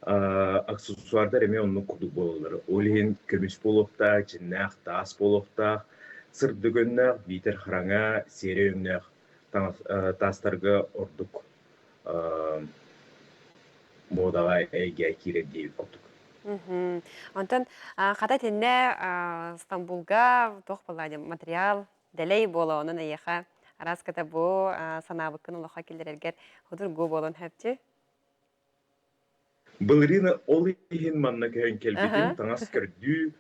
аксессуардар эмиэ оннук курдук буолаллар. Ол иһин көмүс буолуохтаах, дьиннээх таас буолуохтаах, сырдык өҥнөөх, биитэр хараҥа, сиэрэй өҥнөөх таастарга ордук муодаҕа эйгэ киирэр диэбит курдук. Онтон хата итиннэ Стамбулга туох буолла материал дэлэй буола онон эйиэхэ араас бу санаабыккын олоххо киллэрэргэр судургу буолан сөпчү. Былырыын ол иһин манна көһөн кэлбитим таҥас көрдүү,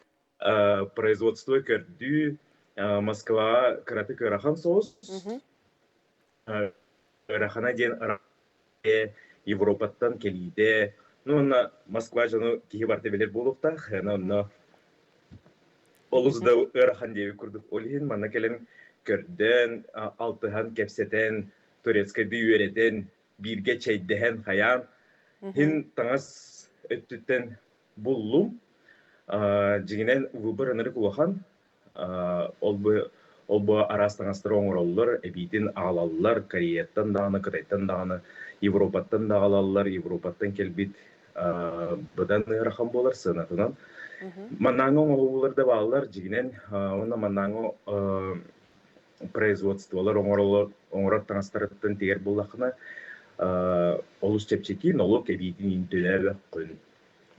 производство көрдүү, Москваҕа кыратык ыарахан соҕус. Ыарахана диэн Европаттан кэлиитэ, ну уонна Москва дьону киһи барыта билэр буолуохтаах, онно олус да ыарахан диэбит курдук. Ол иһин манна кэлэн көрдөөн, алтыһан, кэпсэтэн, турецкайдыы үөрэтэн, бииргэ чэйдэһэн, хайаан, иһин таҥас өттүттэн буллум. Дьиҥинэн выбор ынырык улахан. Ол бу ол бу араас таҥастары оҥороллор, эбиитин аҕалаллар, Кореяттан даҕаны, Кытайтан даҕаны, Европаттан да аҕалаллар, Европаттан кэлбит быдан ыарахан буолар сыанатынан. Маннааҥы оҥоһуулар да бааллар, дьиҥинэн, уонна маннааҥы производстволар оҥороллор, оҥорор таҥастарыттан тигэр буоллаххына, олус чэпчэки, нолуок эбиитин төлөөбөккүн.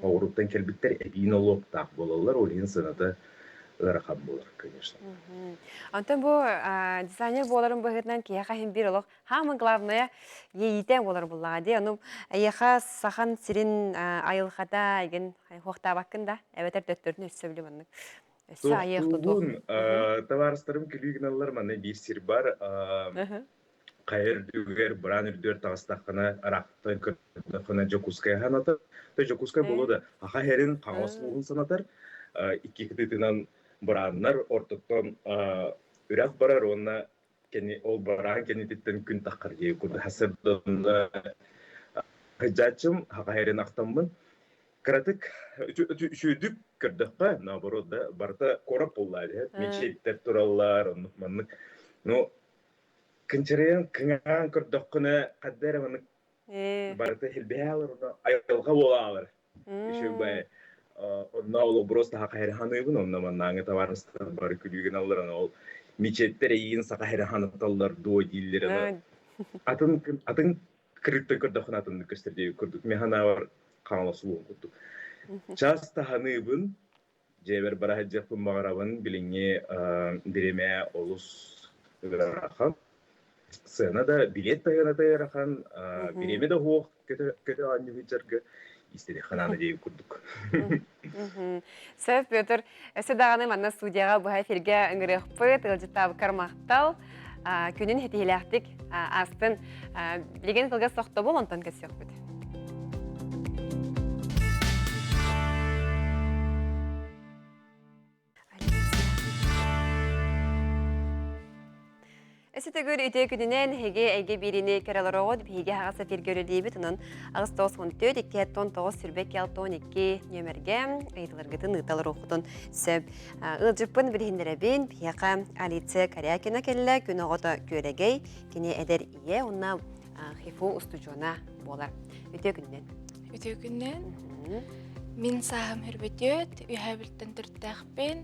Оҕуруттан кэлбиттэр эбии нолуоктаах буолаллар, ол иһин сыаната ыарахан буолар, конечно. Онтон бу дизайнер буоларын быһыытынан киһиэхэ иһин биир олох хаамы главное иэйиитэ буолар буллаҕа дии. Ону эйиэхэ сахан сирин айылҕата игин хуохтаабаккын да эбэтэр төттөрүтүн өссө били маннык өссө айыах тутуох. Табаарыстарым күлүү гыналлар манна биир сир бар хайа үрдүгэр, быраан үрдүгэр таҕыстаххына, ыраахтан көрдөххүнэ Дьокуускай санатар. То Дьокуускай буолуо да, Хаха иһэрин, Хаҥалас улууһун санатар. Икки кытыытынан бырааннар, ортоттон үрэх барар уонна кини ол бараан кэннититтэн күн таххар диye курдук хасырдонна хыдьааччым хаха иһэрин ахтаммын кыратык үчүгүйдүк көрдөххө наоборот да барыта куорат буолла мечеттер тураллар оннук маннык ну Кынчарыйан кыҥаан көрдөххүнэ, ханна эрэ маннык барыта илбиһэ олорно, айылҕа буолаалар. Үчүгэй онно ол просто саха эрэ ханыыбын, онно маннааҥы табаарыстар бары күлүүгүн алларан ол мечеттер эйиин саха эрэ ханаталлар дуо дииллэр аны атын атын кырыттан көрдөххүнэ атыннык көстөр диэбит курдук мин ханаабар хаҥалас улуун курдук. Час таһаныыбын Дьиэбэр бара сылдьыахпын баҕарабын. Билиҥҥи бириэмэ олус ыарахан. Сыана да, билиэт да сыаната ыарахан, бириэмэ да суох көтө оонньуу сылдьарга. Истэриэххэ наада диэбит курдук. Сөп, Петр, өссө даҕаны манна студияҕа быһа эфиргэ ыҥырыахпыт, ыалдьыттаабыккар махтал. Күнүн ситиһиилээхтик аастын. Билигин кылгас тохтобул, онтон көрсүөхпүт. Өссө төгүл үтүө күнүнэн эһиги эйгэ биириини кэрэлороҕут биһиги аҕыс эфиргэ үлэлиибит. Онон 894 219 22 нүөмэргэ ыйытыларгытын ыыталар сөп. Ыалдьыппын билиһиннэрэбин. Биһиэхэ Алиция Корякина кэллэ. Күн оҕото күөрэгэй. Кини эдэр ийэ уонна ХИФУ устудьуона буолар. Үтүө күнүнэн. Үтүө күнүнэн. Мин сааһым хүрбөтүөт, үһээ бүлтэн төрүттээхпин,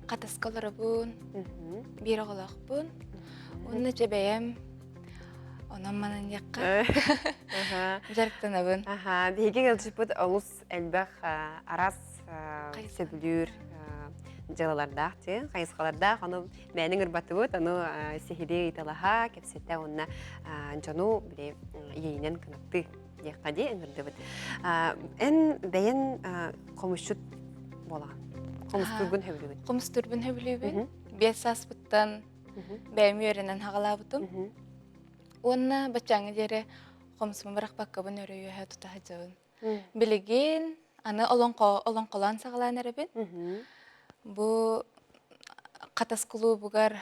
хатаска олоробун, биир оҕолоохпун. Уонна дьэ бэйэм онон манан диэххэ дьарыктанабын. Биһиги ыалдьыппыт олус элбэх араас сөбүлүүр дьыалалардаах дии, хайысхалардаах. Ону мээнэ ыҥырбатыбыт, ону сиһилии ыйыталаһа, кэпсэтэ уонна дьону били иэйинэн кынаттыы диэххэ дии ыҥырдыбыт. Эн бэйэн хомусчут буолаҕын. Хомустуургун сөбүлүүгүн. Хомустуурбун сөбүлүүбүн. Биэс сааспыттан бэйэм үөрэнэн хаҕалаабытым. Уонна баччааҥҥа диэри хомусмун бырахпаккабын өрө үөһэ тута сылдьабын. Билигин аны олоҥхо олоҥхолоон саҕалаан эрэбин. Бу Хатас кулуубугар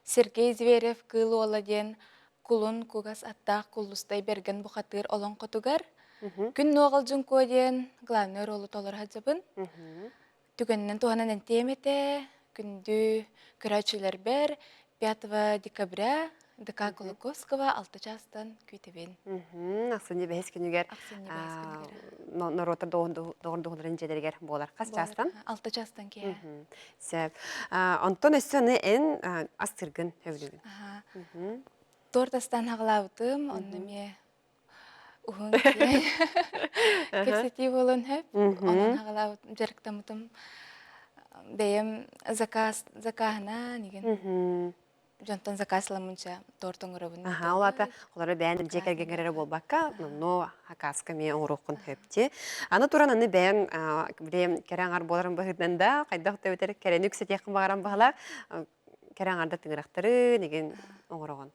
Сергей Зверев Кыыл Уола диэн кулун кугас аттаах Куллустай Бэргэн бухатыыр олоҥхотугар Күн Нуоҕалдьын Куо диэн главный ролу толоро сылдьабын. Түгэнинэн туһанан эмтиэм этэ, күндү көрөөччүлэрбэр 5 декабря ДК Кулаковского 6 чаастан күүтэбин. Ахсынньы бэһис күнүгэр норуоттар доҕордоһууларын дьиэлэригэр буолар. Хас чаастан? 6 чаастан киэһэ. Сөп. Онтон өссө аны эн астыыргын сөбүлүүгүн. Торт астаан хаҕалаабытым, онно эмиэ уһун киэҥ кэпсэтии буолуон сөп. Онон хаҕалаабытым, дьарыктаммытым. Бэйэм заказ закааһынан игин дьонтон заказ ламмынча торт оҥоробун. Аха, ол аата олору бэйэн дьиэ кэргэҥҥэр эрэ буолбакка, номнуо акааска эмиэ оҥоруоххун сөп дии. Аны туран аны бэйэҥ били кэрэ аҥар буоларын быһыытынан да, хайдах да эбэтэр кэрэни үксэтиэххин баҕаран баһылаах, кэрэ аҥарда тыҥырахтарын игин оҥороҕун.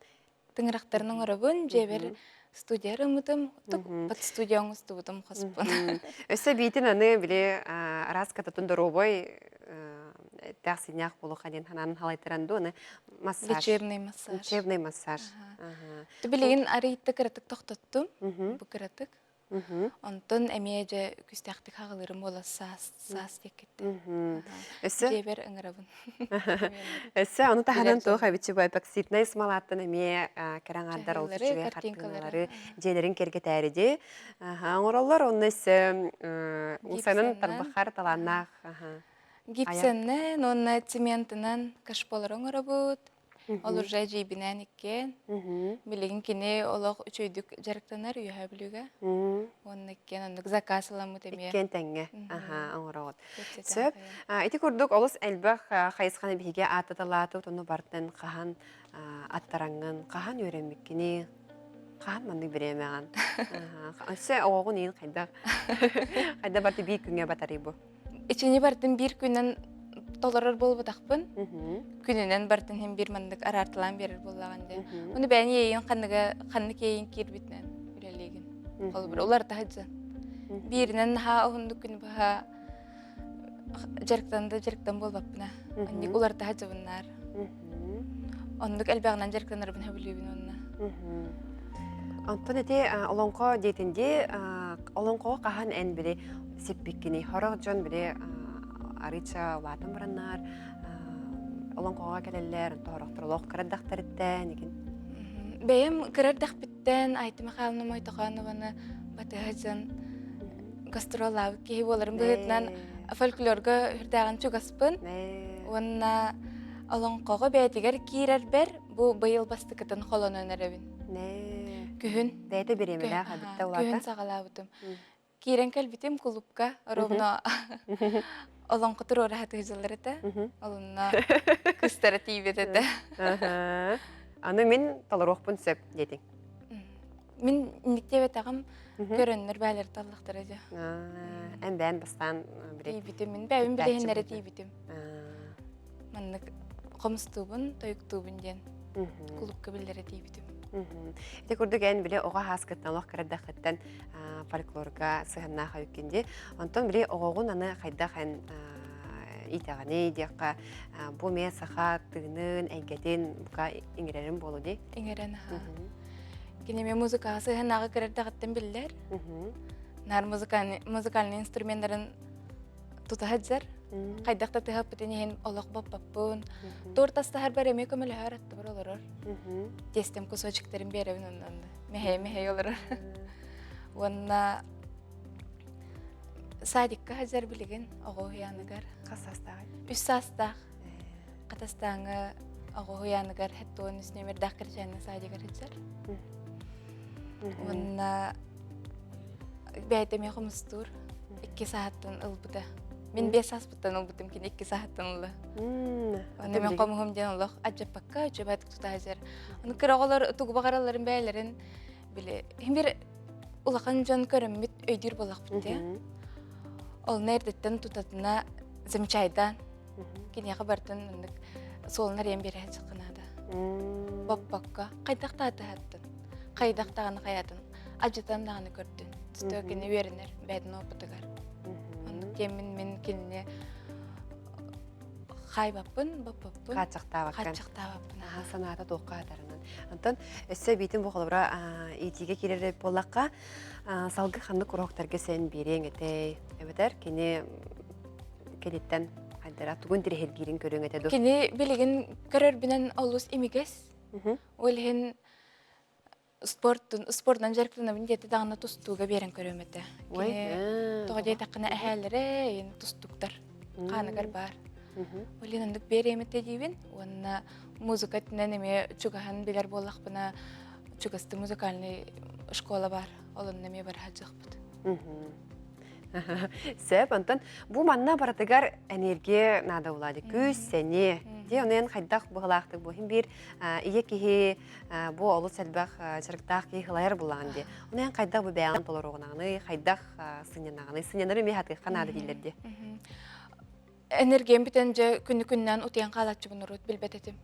Тыҥырахтарын оҥоробун, дьиэбэр студия арыммытым, под студия оҥостубутум хоспун. Өссө биитин аны били араас кататын доруобай тээх синньээх буолуохха диэн санаан халайтаран дуу аны массаж. Лечебный массаж. Лечебный массаж. Билигин арыйта кыратык тохтоттум. Бу кыратык. Онтон эмиэ дьэ күстээхтик хаҕылыырым буола саас саас диэккиттэн. Өссө Дьиэбэр ыҥырабын. Өссө ону таһынан туох эбитчи бу эпоксиднай смолаттан эмиэ кэрэ аҥаардар ол үчүгэй хартыыналары дьиэлэрин киэргэтээри дии оҥороллор. Онно өссө усанын тарбахар талааннаах Гипсэннэн уонна цементынан кашполар оҥоробут. Ол уже эдьиийбинээн иккиэн. Билигин кини олох үчүгэйдик дьарыктанар Үөһээ Бүлүүгэ. Уонна иккиэн оннук заказ ыламмыт эмиэ. Иккиэн тэҥҥэ аха оҥороҕут. Сөп. Ити курдук олус элбэх хайысханы биһиги ааттаталаатыбыт, ону бартан хаһан аттараҥҥын, хаһан үөрэммиккиний, хаһан маннык бириэмэҕин. Өссө оҕоҕун иин хайдах хайда барты биир күҥҥэ батарый бу? Ичини бартын биир күнүнэн толорор буолбатахпын. Күнүнэн бартын иһин биир маннык араарталаан биэрэр буоллаҕын дии. Ону бэйэни иэйин ханныга ханнык иэйин киирбитинэн үлэлиигин. Холобур, уларыта сылдьан. Бииринэн наһаа уһуннук күнү быһа дьарыктан да дьарыктан буолбаппына. Оннук уларыта сылдьабыннаар. Оннук элбэҕинэн дьарыктанарбын сөбүлүүбүн уонна. Онтон ити олоҥхо диэтин дии, олоҥхоҕо хаһан эн били сиппиккиний? Сорох дьон били арыыча улаатан бараннар олоҥхоҕо кэлэллэр, онтон олох кыра эрдэхтэриттэн игин. Бэйэм кыра эрдэхпиттэн Айта Михайловна Мойтохонованы батыһа дьон гастроллаабыт киһи буоларым быһыытынан фольклорга үрдээҕин чугаспын. Уонна олоҥхоҕо бэйэтигэр киирэрбэр бу быйыл бастакытын холонон эрэбин. Күһүн. Бэйэтэ бириэмэлээх эбиттэ улаата. Күһүн саҕалаабытым. Киирэн кэлбитим кулуупка ровно олоҥхо туруора сатыыллар этэ. Олунна кыстара тиийбэт этэ. Аны мин толоруохпун сөп диэтиҥ. Мин инниктиэбэтэҕим көрөннөр бээлэр таллахтара дьэ. Эн бэйэн бастаан Тиийбитим, мин бэйэбин билиһиннэрэ тиийбитим. Маннык хомустуубун, тойуктуубун диэн кулуупка биллэрэ тиийбитим. Ити курдук эн били оҕо ааскыттан олох кырадахыттан фольклорга сыһаннаах эбиккин дии. Онтон били оҕоҕун аны хайдах эн иитэҕиний диэххэ бу эмиэ саха тыынын, эйгэтин бука иҥэрэрин буолу дии. Иҥэрэн аха. Кини эмиэ музыкаҕа сыһыаннааҕы кырардаҕыттан биллэр. Наар музыкальный инструменнарын тута сылдьар. Хайдах да тыһаппытын иһин олох боппаппын. Тур тастаһарбар эмиэ көмөлөһөр аттыбар олорор. Тиэстэм кусочектарын биэрэбин онно мэһэй-мэһэй олорор. Уонна садикка сылдьар билигин оҕо уһуйааныгар. Хас саастааҕый? Үс саастаах. Хатастааҥы оҕо уһуйааныгар 73 нүөмэрдээх кырачаанна садигар сылдьар. Уонна бэйэтэ эмиэ хомустуур. Икки саһаттан ылбыта. Мин биэс сааспыттан ылбытым, кини икки саһаттан ылла. Онно мен хомуһум диэн олох адьаппакка үчүгэйдик тута сылдьар. Ону кыра оҕолор тугу баҕаралларын бэйэлэрин били бир улахан дьон көрөммүт өйдүүр буоллахпыт дии. Ол эрдэттэн тутатына замечайдаан киниэхэ барытын маннык суолун арыйан биэрэ сылдьыахха наада. Боппокко хайдах таатыһаттын, хайдах даҕаны хайатын, адьытан даҕаны көрдүн. Сто кини үөрэнэр бэйэтин опытыгар. Оннук диэммин мин кинини хаайбаппын, боппоппун. Хааччахтаабаккын. Хааччахтаабаппын. Аха, санаата туохха атарынан. Онтон өссө эбиитин бу холобура иитиигэ киирэр буоллахха, салгыы ханнык уруоктарга сен биэриэҥ этэй? Эбэтэр кини киниттэн хайдара тугун тирэһиргиирин көрүөҥ этэ дуу? Кини билигин көрөрбүнэн олус имигэс. Ол иһин спортун спордунан дьарыктанабын диэтэ даҕаны тустууга биэрэн көрүөм этэ. Кини тоҕо диэтэххинэ эһээлэрэ эйин тустуктар хааныгар баар. Ол иһин оннук биэриэм этэ диибин уонна музыка өттүнэн эмиэ чугаһын билэр буоллахпына чугастыы музыкальный школа баар. Ол онно эмиэ бара сылдьыахпыт. Сөп, онтон бу манна барытыгар энергия наада буолаады. Күүс, сэниэ. Дии ону эн хайдах быһылаахтык бу иһин биир ийэ киһи бу олус элбэх дьарыктаах киһи хылайар булаҕын дии. Ону эн хайдах бу бэйэҕин толоруоҕунаҕыный, хайдах сынньанаҕыный? Сынньанары эмиэ хатыахха наада дииллэр дии. Энергиям бүтэн дьэ күнү-күннээн утуйан хаалааччыбын урут билбэт этим.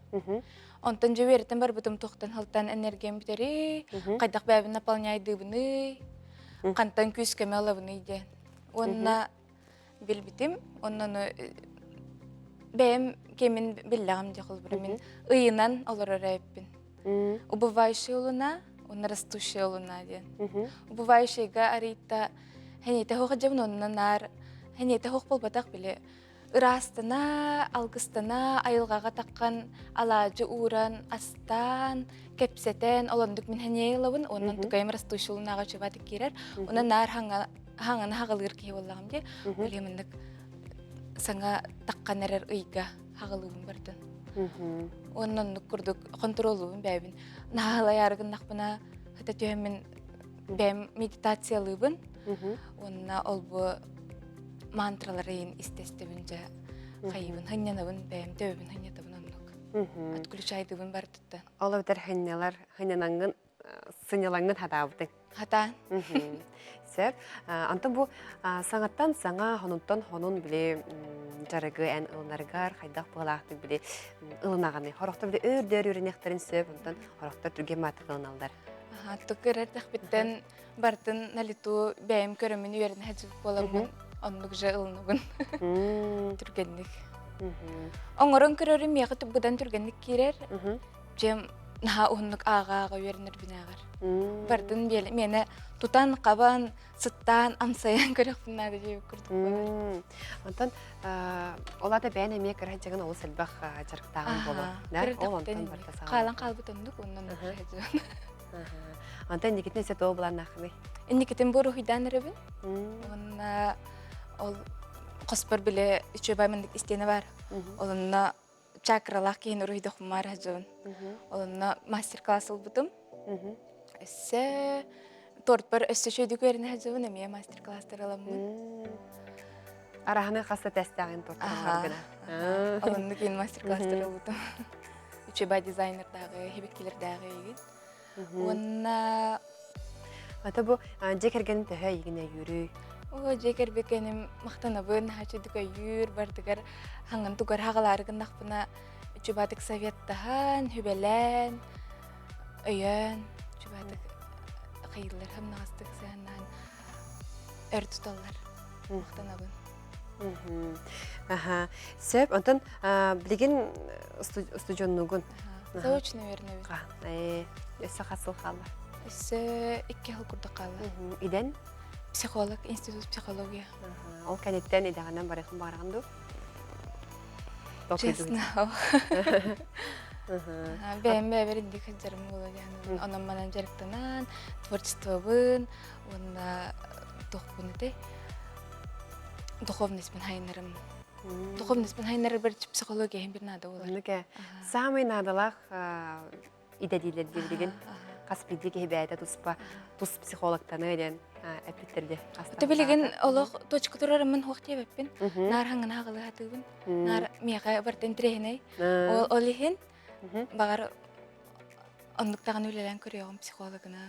Онтон дьэ үөрэтэн барбытым туохтан халтан энергиям бүтэрий, хайдах бэйэбин наполняйдыыбыный, хантан күүс-көмө ылабыный диэн. Уонна билбитим, онно ону бэйэм кэмин биллэҕим дии холобура мин ыйынан олорор эбиппин. Убывающая луна, уонна растущая луна диэн. Убывающайга арыйта хэнийэтэ хуох дьабын онно наар хэнийэтэ хуох буолбатах били ыраастана, алгыстана, айылҕаҕа таххан алаадьы ууран, астаан, кэпсэтэн, олондук мин хэнийэ ылабын, онон тукайым растущая лунаҕа чубатык киирэр. Онон наар хаҥа хаҥаны хаҕалыыр киһи буоллаҕым дии. Били маннык саҥа таххан эрэр ыйга хаҕалыыбын бардын. Уонна оннук курдук хонтуруоллуубун бэйэбин. Наһаалайаары гыннахпына хата түһэммин бэйэм медитациялыыбын. Уонна ол бу мантраларын истэстэбин дьэ хайыбын хынньанабын бэйэм төбөбүн хынньатабын оннук. Отключайдыбын бардыттан. Ол эбэтэр хынньалар хынньанаңҥын сынньалаҥҥын хатаабытыҥ. Хатаан. Сөп. Онтон бу саҥаттан саҥа, хонунтан хонун били дьарыгы эн ылынаргар хайдах быһалаахтык били ылынаҕыный? Хорохтор били өөр-дөр үөрэниэхтэрин сөп, онтон хорохтор түргэн маатык ылыналлар. Тук эрэрдэхпиттэн бартын на лету бэйэм көрөммүн үөрэнэ сылдьыбыт буоламмын оннук же ылынабын түргэнник. Оҥорон көрөрүм миэхэ быдан түргэнник киирэр. Дьиэм наһаа уһуннук ааҕа-ааҕа үөрэнэрбин ааҕар. Бардын миэнэ тутан, хабан, сыттаан, амсайан көрөхпүн наада диэбит курдук буолар. Онтон ол аата бэйэн эмиэ кыра дьагын олус элбэх дьарыктааҕын буолуо. Ол онтон барыта саҕалаан. Хаалан хаалбыт оннук, оннун Онтон инникитин өссө туох былааннааххыный? Инникитин бу уруһуйдаан эрэбин. Уонна ол хоспор бile үчүгэй маннык истиэнэ бар. Олонно чакралаах киһини уруһуйдохпумаар сылдьабын. Онно мастер-класс ылбытым. Өссө тортпар өссө үчүгэйдик үөрэнэ сылдьабын, эмиэ мастер-класстар ыламмын. Араһаны хаста тестээҕин тортар гына. Оннук киин мастер-класстар ылбытым. Үчүгэй дизайнердааҕы, хибиккилэрдээҕи игин. Уонна Ата бу дьиэ кэргэн төһө эйигин өйүүрүй? Оо, дьиэ кэргэним махтанабын, наһаа өйүүр, бардыгар хаҥан тугар хаҕалаары гыннахпына үчүбатык советтаһан, хүбэлээн, өйөөн, үчүбатык хайыыллар хамнаҕастык сыһаннаан өр туталлар. Махтанабын. Аха. Сөп, онтон билигин устудьуоннуугун? Заочно үөрэнэбин. Ээ, өссө хас сыл хаалла? Өссө икки сыл курдук хаалла. Идэн? Психолог, институт психология. Ол кэнниттэн идэҕинэн барыахын баҕараҕын дуу? Честно, бэйэм бэйэбэр инник сылдьарым буолуо диэн онон манан дьарыктанан, творчествобын уонна туохпун этэй духовностьпын хайынарым духовностьпын хайынарбар психология иһин бир наада буолар. Оннук ээ. Саамай наадалаах идэ дииллэр диэбитигин хас биирдии киһи бэйэтэ туспа тус психологтаныа диэн эппиттэр дии. Ото билигин олох точка турарыммын хуох диэбэппин. Наар хаҥына хаҕылыы хатыыбын. Наар миэхэ барыта интэриэһинэй. Ол ол иһин баҕар оннук даҕаны үлэлээн көрүөҕүм психологынан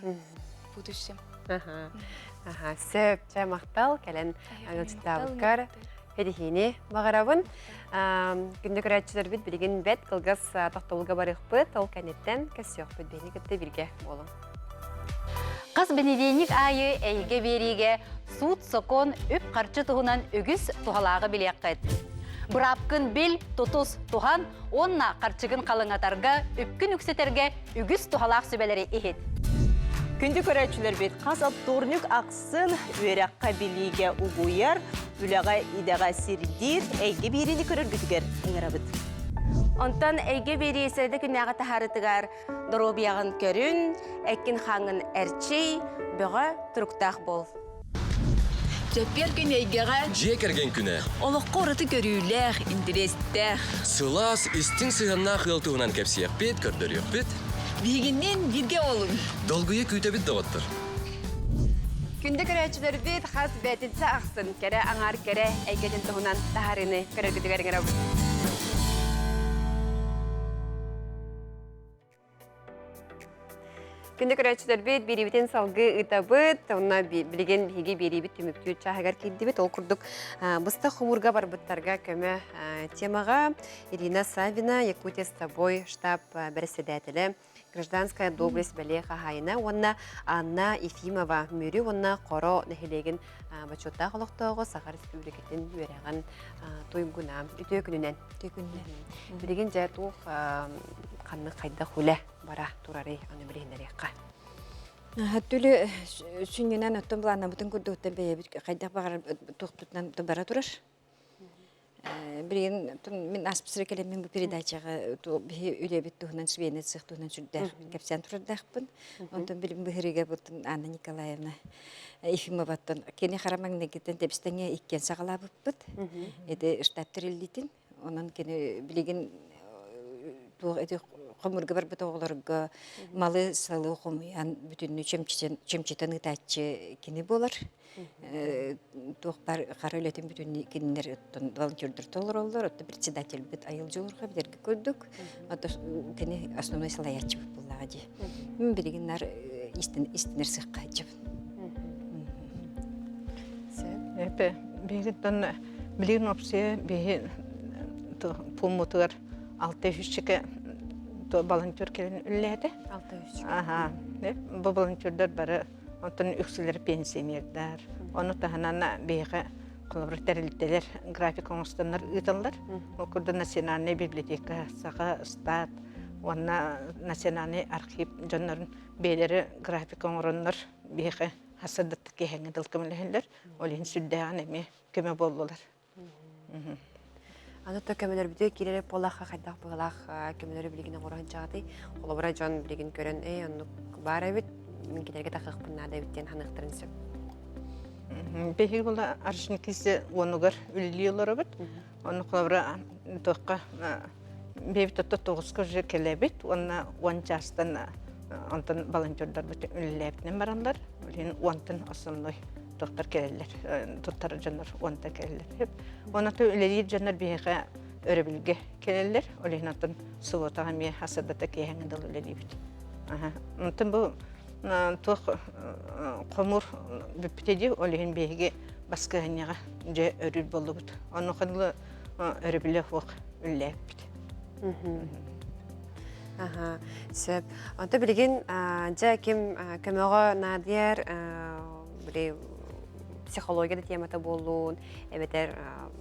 будущем. Аха, сөп, чэ махтал кэлэн ыалдьыттаабыккар Эдиһиини баҕарабын. Күндү көрөөччүлэрбит билигин бэт кылгас тохтобулга барыахпыт, ол кэнниттэн көрсүөхпүт биһини кытта бииргэ буолуҥ. Хас бэнидиэнньик аайы эйгэ биэриигэ суут-сокуон, үп-харчы туһунан үгүс туһалааҕы билиэххит. Быраапкын бил, тутус, туһан уонна харчыгын халыҥатарга, үпкүн үксэтэргэ үгүс туһалаах сүбэлэри иһит. Күндү көрөөччүлэрбит, хас вторник ахсын үөрэххэ билиигэ угуйар, үлэҕэ идэҕэ сирдиир эйгэ биэриини көрөргүтүгэр ыҥырабыт. Онтон эйгэ биэрии сэрэдэ күннээҕи таһаарытыгар доруобуйаҕын көрүн, эккин-хааҥҥын эрчий, бөҕө туруктаах буол. Чэппиэр күн эйгэҕэ Дьиэ кэргэн күнэ. Олоххо ураты көрүүлээх, интэриэстээх. Сылаас, истиҥ сыһыаннаах ыал туһунан кэпсиэхпит, көрдөрүөхпүт. Биһигинниин бииргэ буолуҥ. Долгуйа күүтэбит доҕоттор. Күндү көрөөччүлэрбит хас бээтинсэ ахсын кэрэ аҥаар кэрэ эйгэтин туһунан таһаарыыны көрөргүтүгэр ыҥырабыт. Күндү көрөөччүлэрбит, биэриибитин салгыы ыытабыт. Онно билигин биһиги биэриибит түмүктүүр чааһыгар киирдибит. Ол курдук быстах хомуурга барбыттарга көмө темаҕа Ирина Савина, Якутия с тобой штаб бэрэссэдээтэлэ, гражданская доблесть бэлиэ хаһаайына уонна Анна Ефимова Мүрү уонна Хоро нэһилиэгин бочуоттаах олохтооҕо Саха Республикатын үөрэҕин туйгуна. Үтүө күнүнэн. Үтүө күнүнэн. Билигин дьэ туох ханнык хайдах үлэ бара турарый аны билиһиннэриэххэ. Түлү сүнньүнэн оттон былааннаммытын курдуктан бэйэбит хайдах баҕарар туохпутунан бара турар. Билигин мин ааспыт кэлэммин бу передачаҕа биһи үлэбит туһунан швейный цех туһунан сүрдээх кэпсээн турардаахпын. Онтон билим быһырыга бутун Анна Николаевна Ефимоваттан кини хара маҥнайгыттан тэбистэҥэ иккиэн саҕалаабыппыт. Ити штаб тэриллиитин Онон кини билигин туох ити хомуурга барбыт оҕолорго малы-салы хомуйан бүтүннүү чөмчүтэн чөмчүтэн ыытааччы кини буолар. Туох бар хара үлэтин бүтүннүү кинилэр оттон волонтердар толороллор, оттон председательбит Айыл Дьулурха билэргэ курдук. Ото кини основной салайааччыбыт буоллаҕа дии. Мин билигин нар истинэр сыахха сылдьабын. Это биһигиттэн билигин опция биһи пууммутугар алта үһүсчэкэ волонтер кэлэн үллээтэ. Алта үһүсчэкэ. Аха. Бу волонтердар бары онтон үксүлэр пенсионердар. Ону таһынан биһиэхэ холобур тэрилтэлэр график оҥостоннор ыыталлар. Ол курдук национальная библиотека, Саха стат уонна национальный архив дьоннорун бэйэлэрэ график оҥороннор биһиэхэ хасырдаттык киэһэҥҥэ дыл көмөлөһөллөр. Ол иһин сүрдээҕин эмиэ көмө буоллулар. Аны то көмөлөрбүтүгэр киирэр буоллахха хайдах быһыылаах көмөлөрү билигин оҥоро сылдьаҕытый? Холобура дьон билигин көрөн, ээ оннук баар эбит, мин кинилэргэ тахыахпын наада эбит диэн саныахтарын сөп. Биһиги була Аржникизе уонугар үлэлии олоробут. Ону холобура туохха бэйэбит отто тоҕуска уже кэлэбит уонна уон чаастан онтон волонтердарбыт үлэлээбитинэн бараллар. Билигин уонтан основной туохтар кэлэллэр, туттар дьоннор уонтан кэлэллэр. Онон үлэлиир дьоннор биһиэхэ өрөбүлгэ кэлэллэр. Ол иһин оттон субуотаҕа эмиэ хасырдата киэһэҥҥэ дылы үлэлиибит. Онтон бу туох хомур бүппүтэ дии, ол иһин биһиги баскыһанньаҕа дьэ өрүүр буоллубут. Онуоха дылы өрөбүлэ суох үллээппит. Аха, сөп. Онто билигин дьэ ким көмөҕө наадыйар били психология да темата буоллун, эбэтэр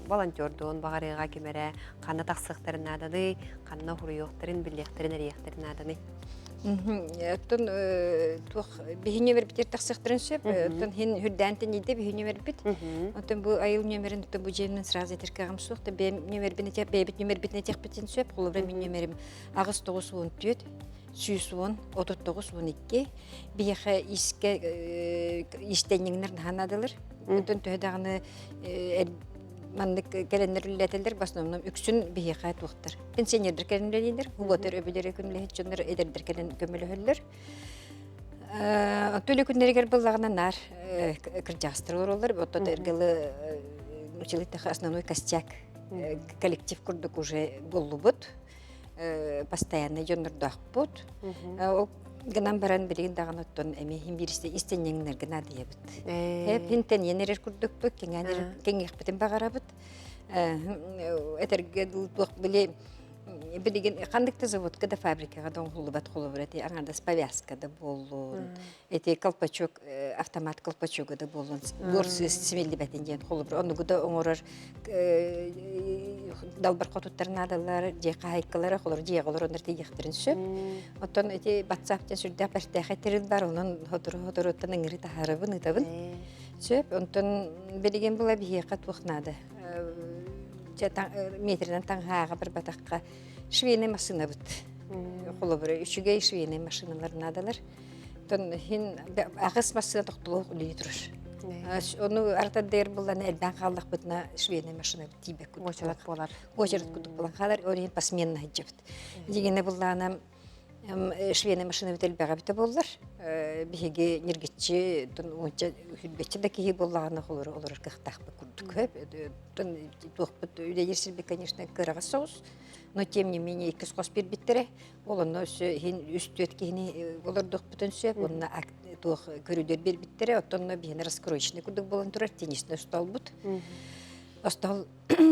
волонтердуун баҕарыаҕа ким эрэ ханна тахсыахтарын нааданый, ханна хуруйуохтарын, билиэхтэрин, эрийиэхтэрин нааданый? Оттон туох биһи нөмербитигэр тахсыахтарын сөп. Оттон хин үрдээн тэнийдэ биһи нөмербит. Оттон бу айыл нөмерин оттон бу дьиэмнэн сразу этэр кыаҕым суох. Та бэйэм нөмербин этиэх, бэйэбит нөмербитин этиэхпитин сөп. Холобура мин нөмерим 8 94 110 39 12 биһиэхэ искэ истэнньиҥнэр наһаа наадалар. Оттон төһө даҕаны маннык кэлэннэр үлэлэтэллэр, в основном үксүн биһиэхэ туохтар. Пенсионердэр кэлэн үлэлииллэр, уотар өбүлэри күнүлэһит дьоннор эдэрдэр кэлэн көмөлөһөллөр. Оттон үлэ күннэригэр быллаҕына наар кырдьаҕастар олороллор, оттон эргалы училище основной костяк коллектив курдук уже буллубут. Постоянно дьоннордоохпут. Ол гынан баран билигин даҕаны оттон эмиэ иһин бииристэ истэнньэҥнэргэ наадыйабыт. Хинтэн эрэр курдукпут, кэҥиэхпитин баҕарабыт. Этэргэ туох били билигин ханнык да заводка да фабрикаҕа да оҥоһуллубат холобура ити аҥардас повязка да буоллун, ити колпачок автомат колпачога да буоллун, буор сыыс симиллибэтин диэн холобура оннугу да оҥорор далбар хотуттар наадалар, дьиэ хаһайкалара, холор дьиэҕэ олороннор тиийиэхтэрин сөп. Оттон ити WhatsApp диэн сүрдээх бэртээхэй тэрил бар, онон сотору-соторуттан ыҥырыы таһаарабын, ыытабын. Сөп, онтон билигин була биһиэхэ туох наада? Метринэн таҥаһааҕа барбатахха швейный массыынабыт. Холобура, үчүгэй швейный машиналар наадалар. Оттон иһин аҕыс массыына тохтолоох үлэлии турар. Ону артардыыр буллана элбээн хааллахпытына швейная машина тиийбэт курдук Уочарат буолар. Уочарат курдук буолан хаалар, ол иһин посменно сылдьабыт. Дьигинэ буллаана швейная машина элбэҕэ эбитэ буоллар, биһиги ньиргиччи, уонча үрбэччи да киһи буоллаҕына олорор олорор кыахтаахпыт курдук. Туохпут үлэлиир сирбит, конечно, кыараҕас соҕус, но тем не менее иккис хос биэрбиттэрэ. Ол онно өссө иһин үс-түөрт киһини олордуохпутун сөп, уонна туох көрүдүөр биэрбиттэрэ, оттон биһиэнэ раскроечный курдук буолан турар теннисный остолбут. Остол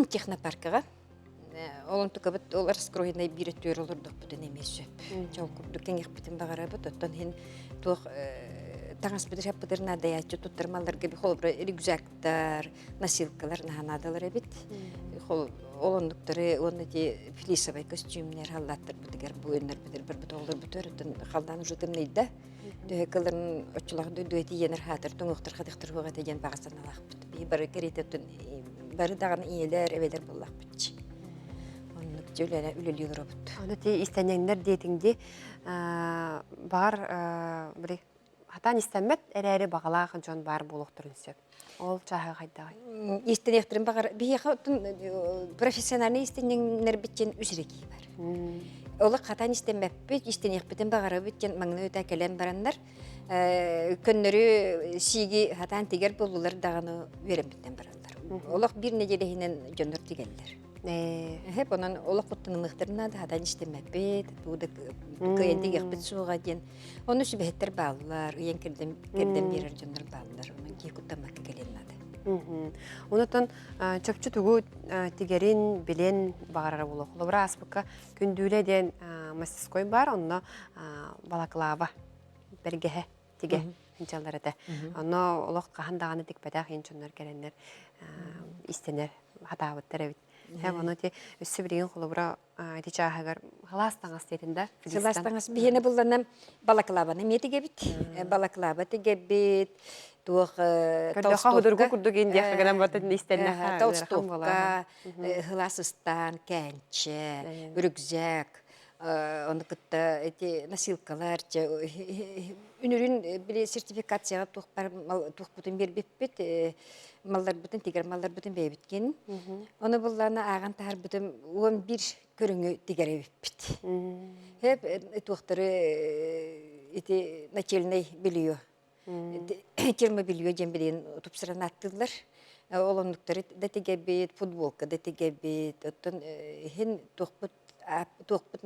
технопаркаҕа. Ол онтукабыт ол раскроенный биир өттүгэр олордохпутун эмиэ сөп. Чол курдук кэҥиэхпитин баҕарабыт, оттон иһин туох таҥаспытыр хаппытыр наадайааччы туттар малларга холобура рюкзактар, носилкалар наһаа наадалар эбит. Ол оннуктары уонна ити флисовай көстүүмнэр халлааттарбытыгар бу өннөрбүтүгэр барбыт оҕолорбутугар оттон халлаан уже тымныйда. Төһө кыларын оччолоох дойдуга тиийэнэр хаатар тоҥуохтар хатыхтар хуох этэ диэн баҕа санаалаахпыт. Биһи бары кэриэтэ оттон бары даҕаны ийэлэр, эбэлэр буоллахпыт. Оннук дьэ үлэлии олоробут. Аны ти истэнньэҥнэр диэтиҥ дии баҕар били хатаан истэммэт эрээри баҕалаах дьон баар буолуохтарын сөп. Ол чааһы хайдаҕый? Истэниэхтэрин баҕар биһиэхэ оттон профессиональный истэнньэҥнэрбит диэн үс эрэ киһи бар. Олох хатаан истэммэппит, истэниэхпитин баҕарабыт диэн маҥнай өтө кэлэн бараннар көннөрү сииги хатаан тигэр буоллулар даҕаны үөрэммиттэн бараллар. Олох биир нэдиэлэ иһинэн дьоннор тигэллэр. Эһэп онон олох куттанымыахтарын наада хатан истэммэппит, тугу да кыайан тигиэхпит суоҕа диэн. Ону сүбэһиттэр бааллар, ыйан кэрдэн кэрдэн биэрэр дьоннор бааллар. Онон киһи куттаммакка кэлиэн наада. Онотон чопчу тугу тигэрин билэн баҕарара буолуо. Холобура ааспыкка Күндүүлэ диэн мастерской бар, онно балаклава бэргэһэ тигэ сылдьаллар этэ. Онно олох хаһан даҕаны тикпэтэх иин дьоннор кэлэннэр истэнэр хатаабыттар эбит. Һэ ону ти өссө билигин холобура ити чааһыгар халаас таҥас диэтин да Сылаас таҥас биһиэнэ булланам балаклаваны эмиэ тигэбит. Балаклава тигэбит, туох Көрдөххө худургу курдук индиэхэ гынан батын истэннэхэ толстовка, хылаас ыстаан, кээнчэ, рюкзак, Ону кытта эти носилкалар үнүрүн били сертификацияҕа туохпар туохпутун биэрбиппит малларбытын тигэр малларбытын бэйэбиткин. Ону буллаана ааҕан таһарбытым 11 көрүҥү тигэр эбиппит. Хеп туохтары ити нательный белье термобелье диэн билигин тупсаран ааттыыллар. Ол оннуктары да тигэбит, футболка да тигэбит, оттон иһин туохпут туохпут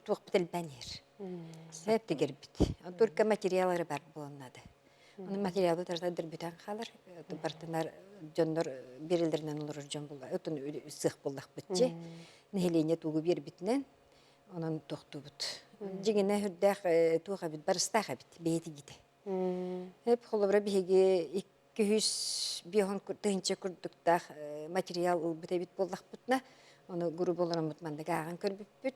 туохпут элбээн иһэр. Сөп тигэрбит. Только материаллары бар буолан наада. Оны материалбыт ардыр бүтэн хаалар. Бартынар дьоннор берилеринен олорор дьон була. Отон сыах буллахпытчы. Нэһилиэнньэ тугу биэрбитинэн онон тохтубут. Дьиҥинэ үрдээх туох эбит барыстаах эбит бэйэтэ гите. Эп холобура биһиги 250 тыһыынча курдуктаах материал ылбыт эбит буоллахпытына, ону грубо олороммут маннык ааҕан көрбүппүт.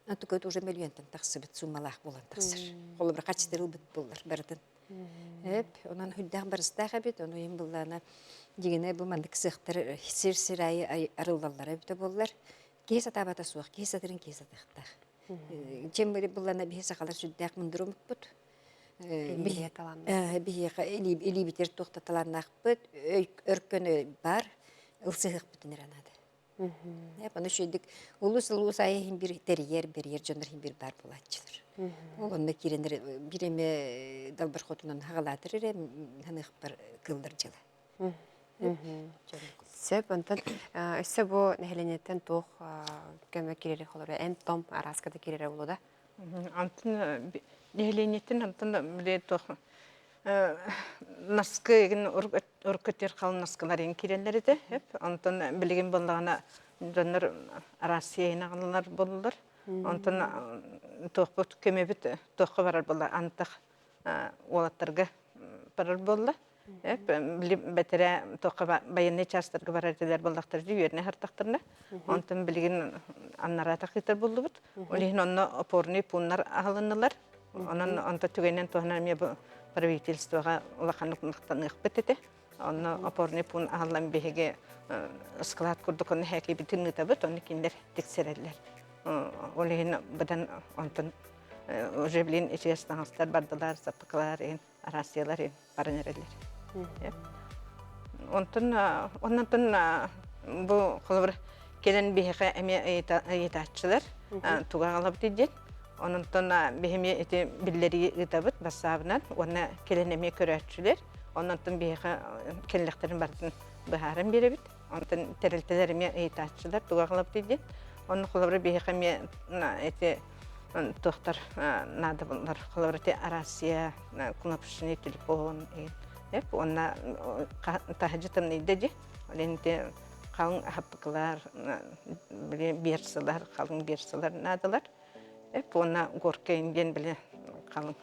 Онтукабыт уже мөлүйүөнтэн тахсыбыт суммалаах буолан тахсар. Холобура хаччытыр ылбыт буоллар барытын. Эп, онон үрдээх барыстаах эбит, ону иһин буллаана дьиҥинэ бу маннык сыахтар сир-сир аайы арыллаллара эбитэ буоллар, киһи сатаабата суох, киһи сатырын киһи сатыахтаах. Чем буллана биһи сахалар сүрдээх мындыр омукпут. Биһиэхэ илиибитигэр туох да талааннаахпыт, өркөн бар, ылсыһыахпытын эрэ наада. Ону үчүгэйдик улуус-улуус аайы иһин бир тэрийэр, бэрийэр дьоннор иһин бир баар буолааччылар. Ол онно киирэн бир эмэ далбар хотунан хаҕалаатар эрэ ханыахпар кыллар дьыла. Сөп, онтон өссө бу нэһилиэнньэттэн туох көмө киирэрэ холоро эм-том арааската киирэрэ буолуо да? Антон нэһилиэнньэттэн антон били туох наскы эгин урукку халын наскылар ин киирэллэр этэ. Онтон билигин буоллаҕына дьоннор Россия иһин буоллулар. Онтон туохпут көмөбүт туохха барар буолла антах уолаттарга барар буолла. Били бэтэрээ туохха байыаннай чаастарга барар этилэр буоллахтар үөрэнэ сыртахтарына. Онтон билигин аннараатах ыытар буллубут. Ол иһин онно опорный пууннар аһылыннылар. Онон онто түгэнинэн туһанан эмиэ бу правительствоҕа улаханнык махтаныахпыт этэ. Онно опорный пуун аһыллан биһиги склад курдук онно һээкийбитин ыытабыт, онно кинилэр тиксэрэллэр. Ол иһин быдан онтон уже билин ичигэс таҥастар бардылар, саппыкылар иһин арассыйалар иһин баран эрэллэр. Онтон оннонтон бу холобур кэлэн биһиэхэ эмиэ ыйытааччылар туга аҕалабыт диэн. Ононтон биһи ити биллэрии ыытабыт бассаабынан уонна кэлэн эмиэ көрөөччүлэр. Ононтон биһиэхэ кэллэхтэрин барытын быһааран биэрэбит. Онтон тэрилтэлэр эмиэ ыйытааччылар туга аҕалабыт диэн. Онно холобура биһиэхэ эмиэ ити туохтар наада буллар. Холобура ити Арассыйа кнопочный телефон эп уонна таһырдьа тымныйда дии. Ол иһин ити халыҥ аһаппыкылар, били берсылар, халыҥ берсылар наадалар. Эп уонна горка диэн били халыҥ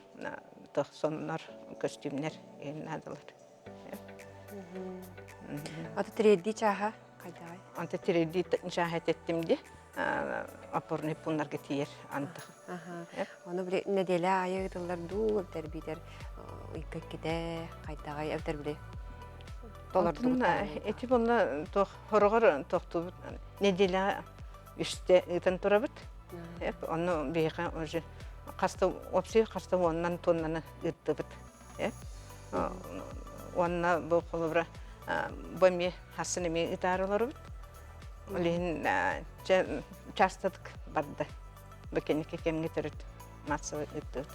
соннор, көстүүмнэр наадалар. Аты тириэрдии чааһа хайдаҕай? Анты тириэрдии чааһа этэттим ди опорный пуннарга тиийэр антах. Ону били нэдиэлэ аайы ыытыллар дуу, эбэтэр биитэр ыйга иккитэ хайдаҕай эбэтэр били толордубут. Эти буолла туох хороҕор тохтуубут нэдиэлэҕэ үстэ ыытан турабыт. Онно биһиэхэ уже хаста общий хаста уоннан тоннаны ыыттыбыт. Уонна бу холобура бу эмиэ хассын эмиэ ытаары олоробут. Ол иһин частатык барда. Бу кэнники кэмҥэ төрүт массовый ыыттыбыт.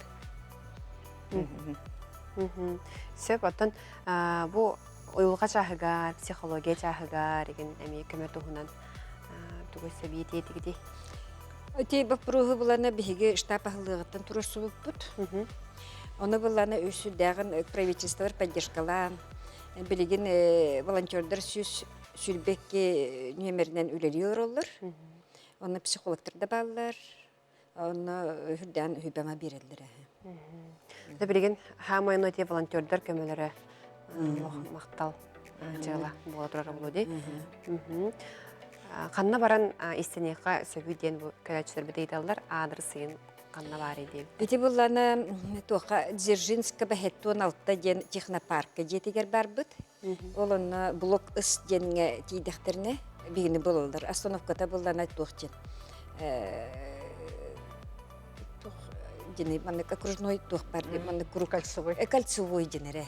Сөп, оттон бу уйулҕа чааһыгар, психология чааһыгар игин эмиэ көмө туһунан тугу сэбиэтиэтигитий? Ити боппуруоһу булана биһиги штаб аһыллыаҕыттан туруорсубуппут. Ону буллана үсүрдээҕин правительстволар поддержкалаан, билигин волонтердар 122 нүөмэринэн үлэлии олороллор. Онно психологтар да бааллар, онно үрдээн үбэҥэ биэрэллэр. Да билигин хаамай ону волонтердар көмөлөрө махтал дьыала буола турар буолуо дии. Ханна баран истэниэххэ сөбүй диэн бу көрөөччүлэрбит ыйыталлар аадырыс ыйын ханна баарый диэн. Ити буллана туохха Дзержинского 76 диэн технопарка дьиэтигэр барбыт. Ол онно блок ыс диэҥҥэ тиийдэхтэринэ биһигини булаллар. Остановката буллана туох диэн туох диэн маннык окружной туох бар маннык круг кольцевой кольцевой диэн эрэ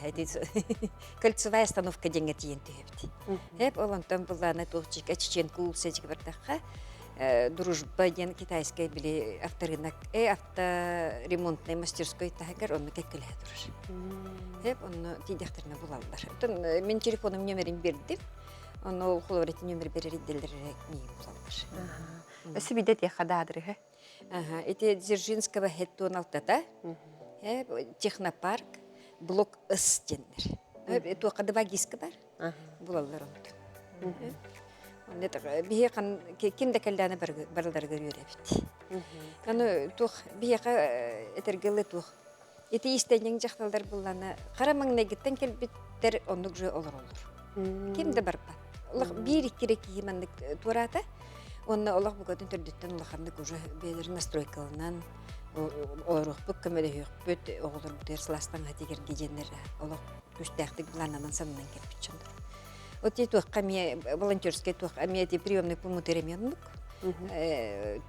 кольцевая остановка диэҥҥэ тиийэн түһэбит. Эп ол онтон буллаана туох чика Чечен куулса бардахха Дружба диэн китайскай били авторынок э авторемонтнай мастерской таһыгар онно кэккэлэһэ турар. Эп онно тиийдэхтэринэ булаллар. Оттон мин телефоным нөмерин бердим. Онно ол холобур ити нөмер берер идделлер эрэ миигин булаллар. Өссө биирдэ этиэххэ да аадырыһы. Аха, ити Дзержинского хеттуон алтата, технопарк, блок С диэннэр. Туохха да вагиска бар, булаллар онтун. Биһи ким да кэллээнэ барыларыгар үөрэбит. Аны туох биһиэхэ этэргэ туох ити истэнньэҥ дьахталлар буллана хара маҥнайгыттан кэлбиттэр оннук же олороллор. Ким да барбат. Олох биир икки киһи маннык туораата. Уонна олох букатын төрдүттэн улаханнык уже бэйэлэрин настройкаланан олоруохпут, көмөлөһүөхпүт, оҕолорбутугар сылаастан хатигерге диэннэр олох күүстээхтик былааннанан сананан кэлбит дьоннор. Вот и туохха эмиэ волонтерскай туох эмиэ ти приемный пункт эмиэ оннук.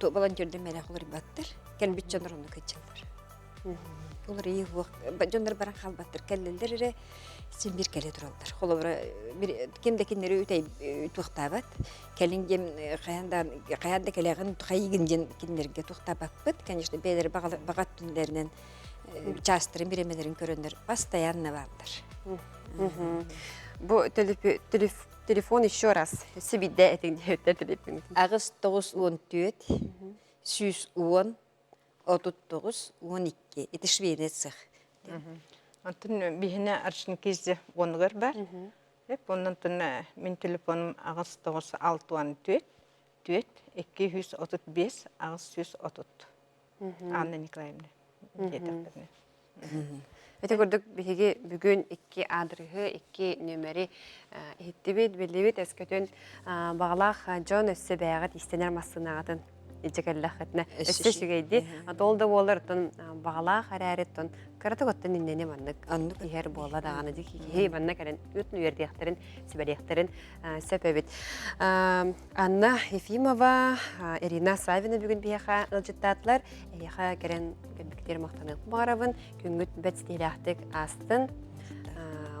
Волонтердар мэлэх олорбаттар. Кэлбит дьоннор оннук кыччаллар. Уларыйыы суох. Дьоннор баран хаалбаттар. Кэллэллэр эрэ син бир кэлэ тураллар. Холобура, ким да кинилэри үтэй туохтаабат. Кэлин диэн хайаан да хайаан да кэлэҕин хайыгын диэн кинилэргэ туохтаабаппыт. Конечно, бэйэлэри баҕа өттүлэринэн чаастарын бириэмэлэрин көрөннөр постоянно бааллар. Бу телефон еще раз сибидде этиң диэбиттэр телефон. 8 94 110 39 12. Ити швейный цех. Онтон биһине Орджоникидзе уонугар бар. Эп оннан мин телефонум 8 9 6 4 4 235 830. Анна Николаевна диэтэхтэринэ. Ити курдук биһиги бүгүн икки аадырыһы, икки нүөмэри иһиттибит, биллибит, өскөтүн баҕалаах дьон өссө бэйэҕит иистэнэр массыынаҕытын илдьэ кэллэххитинэ өссө үчүгэйди. Ол да буоллар оттон баҕалаах эрээри оттон кыратык оттон иннэни маннык иһэр буолла даҕаны киһи манна кэлэн үтүн үөрдиэхтэрин, сүбэлиэхтэрин сөп эбит. Анна Ефимова, Ирина Савина бүгүн биһиэхэ ыалдьыттаатылар. Эһиэхэ кэлэн кэлбиттэр махтаныах баҕарабын. Күҥҥүт бэрт ситиһиилээхтик аастын.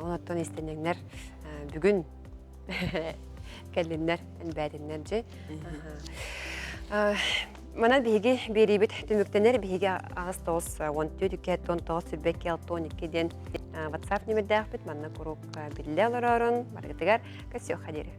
Онуттан истэнньэҥнэр бүгүн кэллиннэр, элбээтиннэр дьи. Манан биһиги биэриибит түмүктэнэр биһиги 8 9 14 2 19 22 62 диэн WhatsApp нөмердээхпит. Манна куруук биллэ олорорун барыгытыгар көрсүөххэ диэри.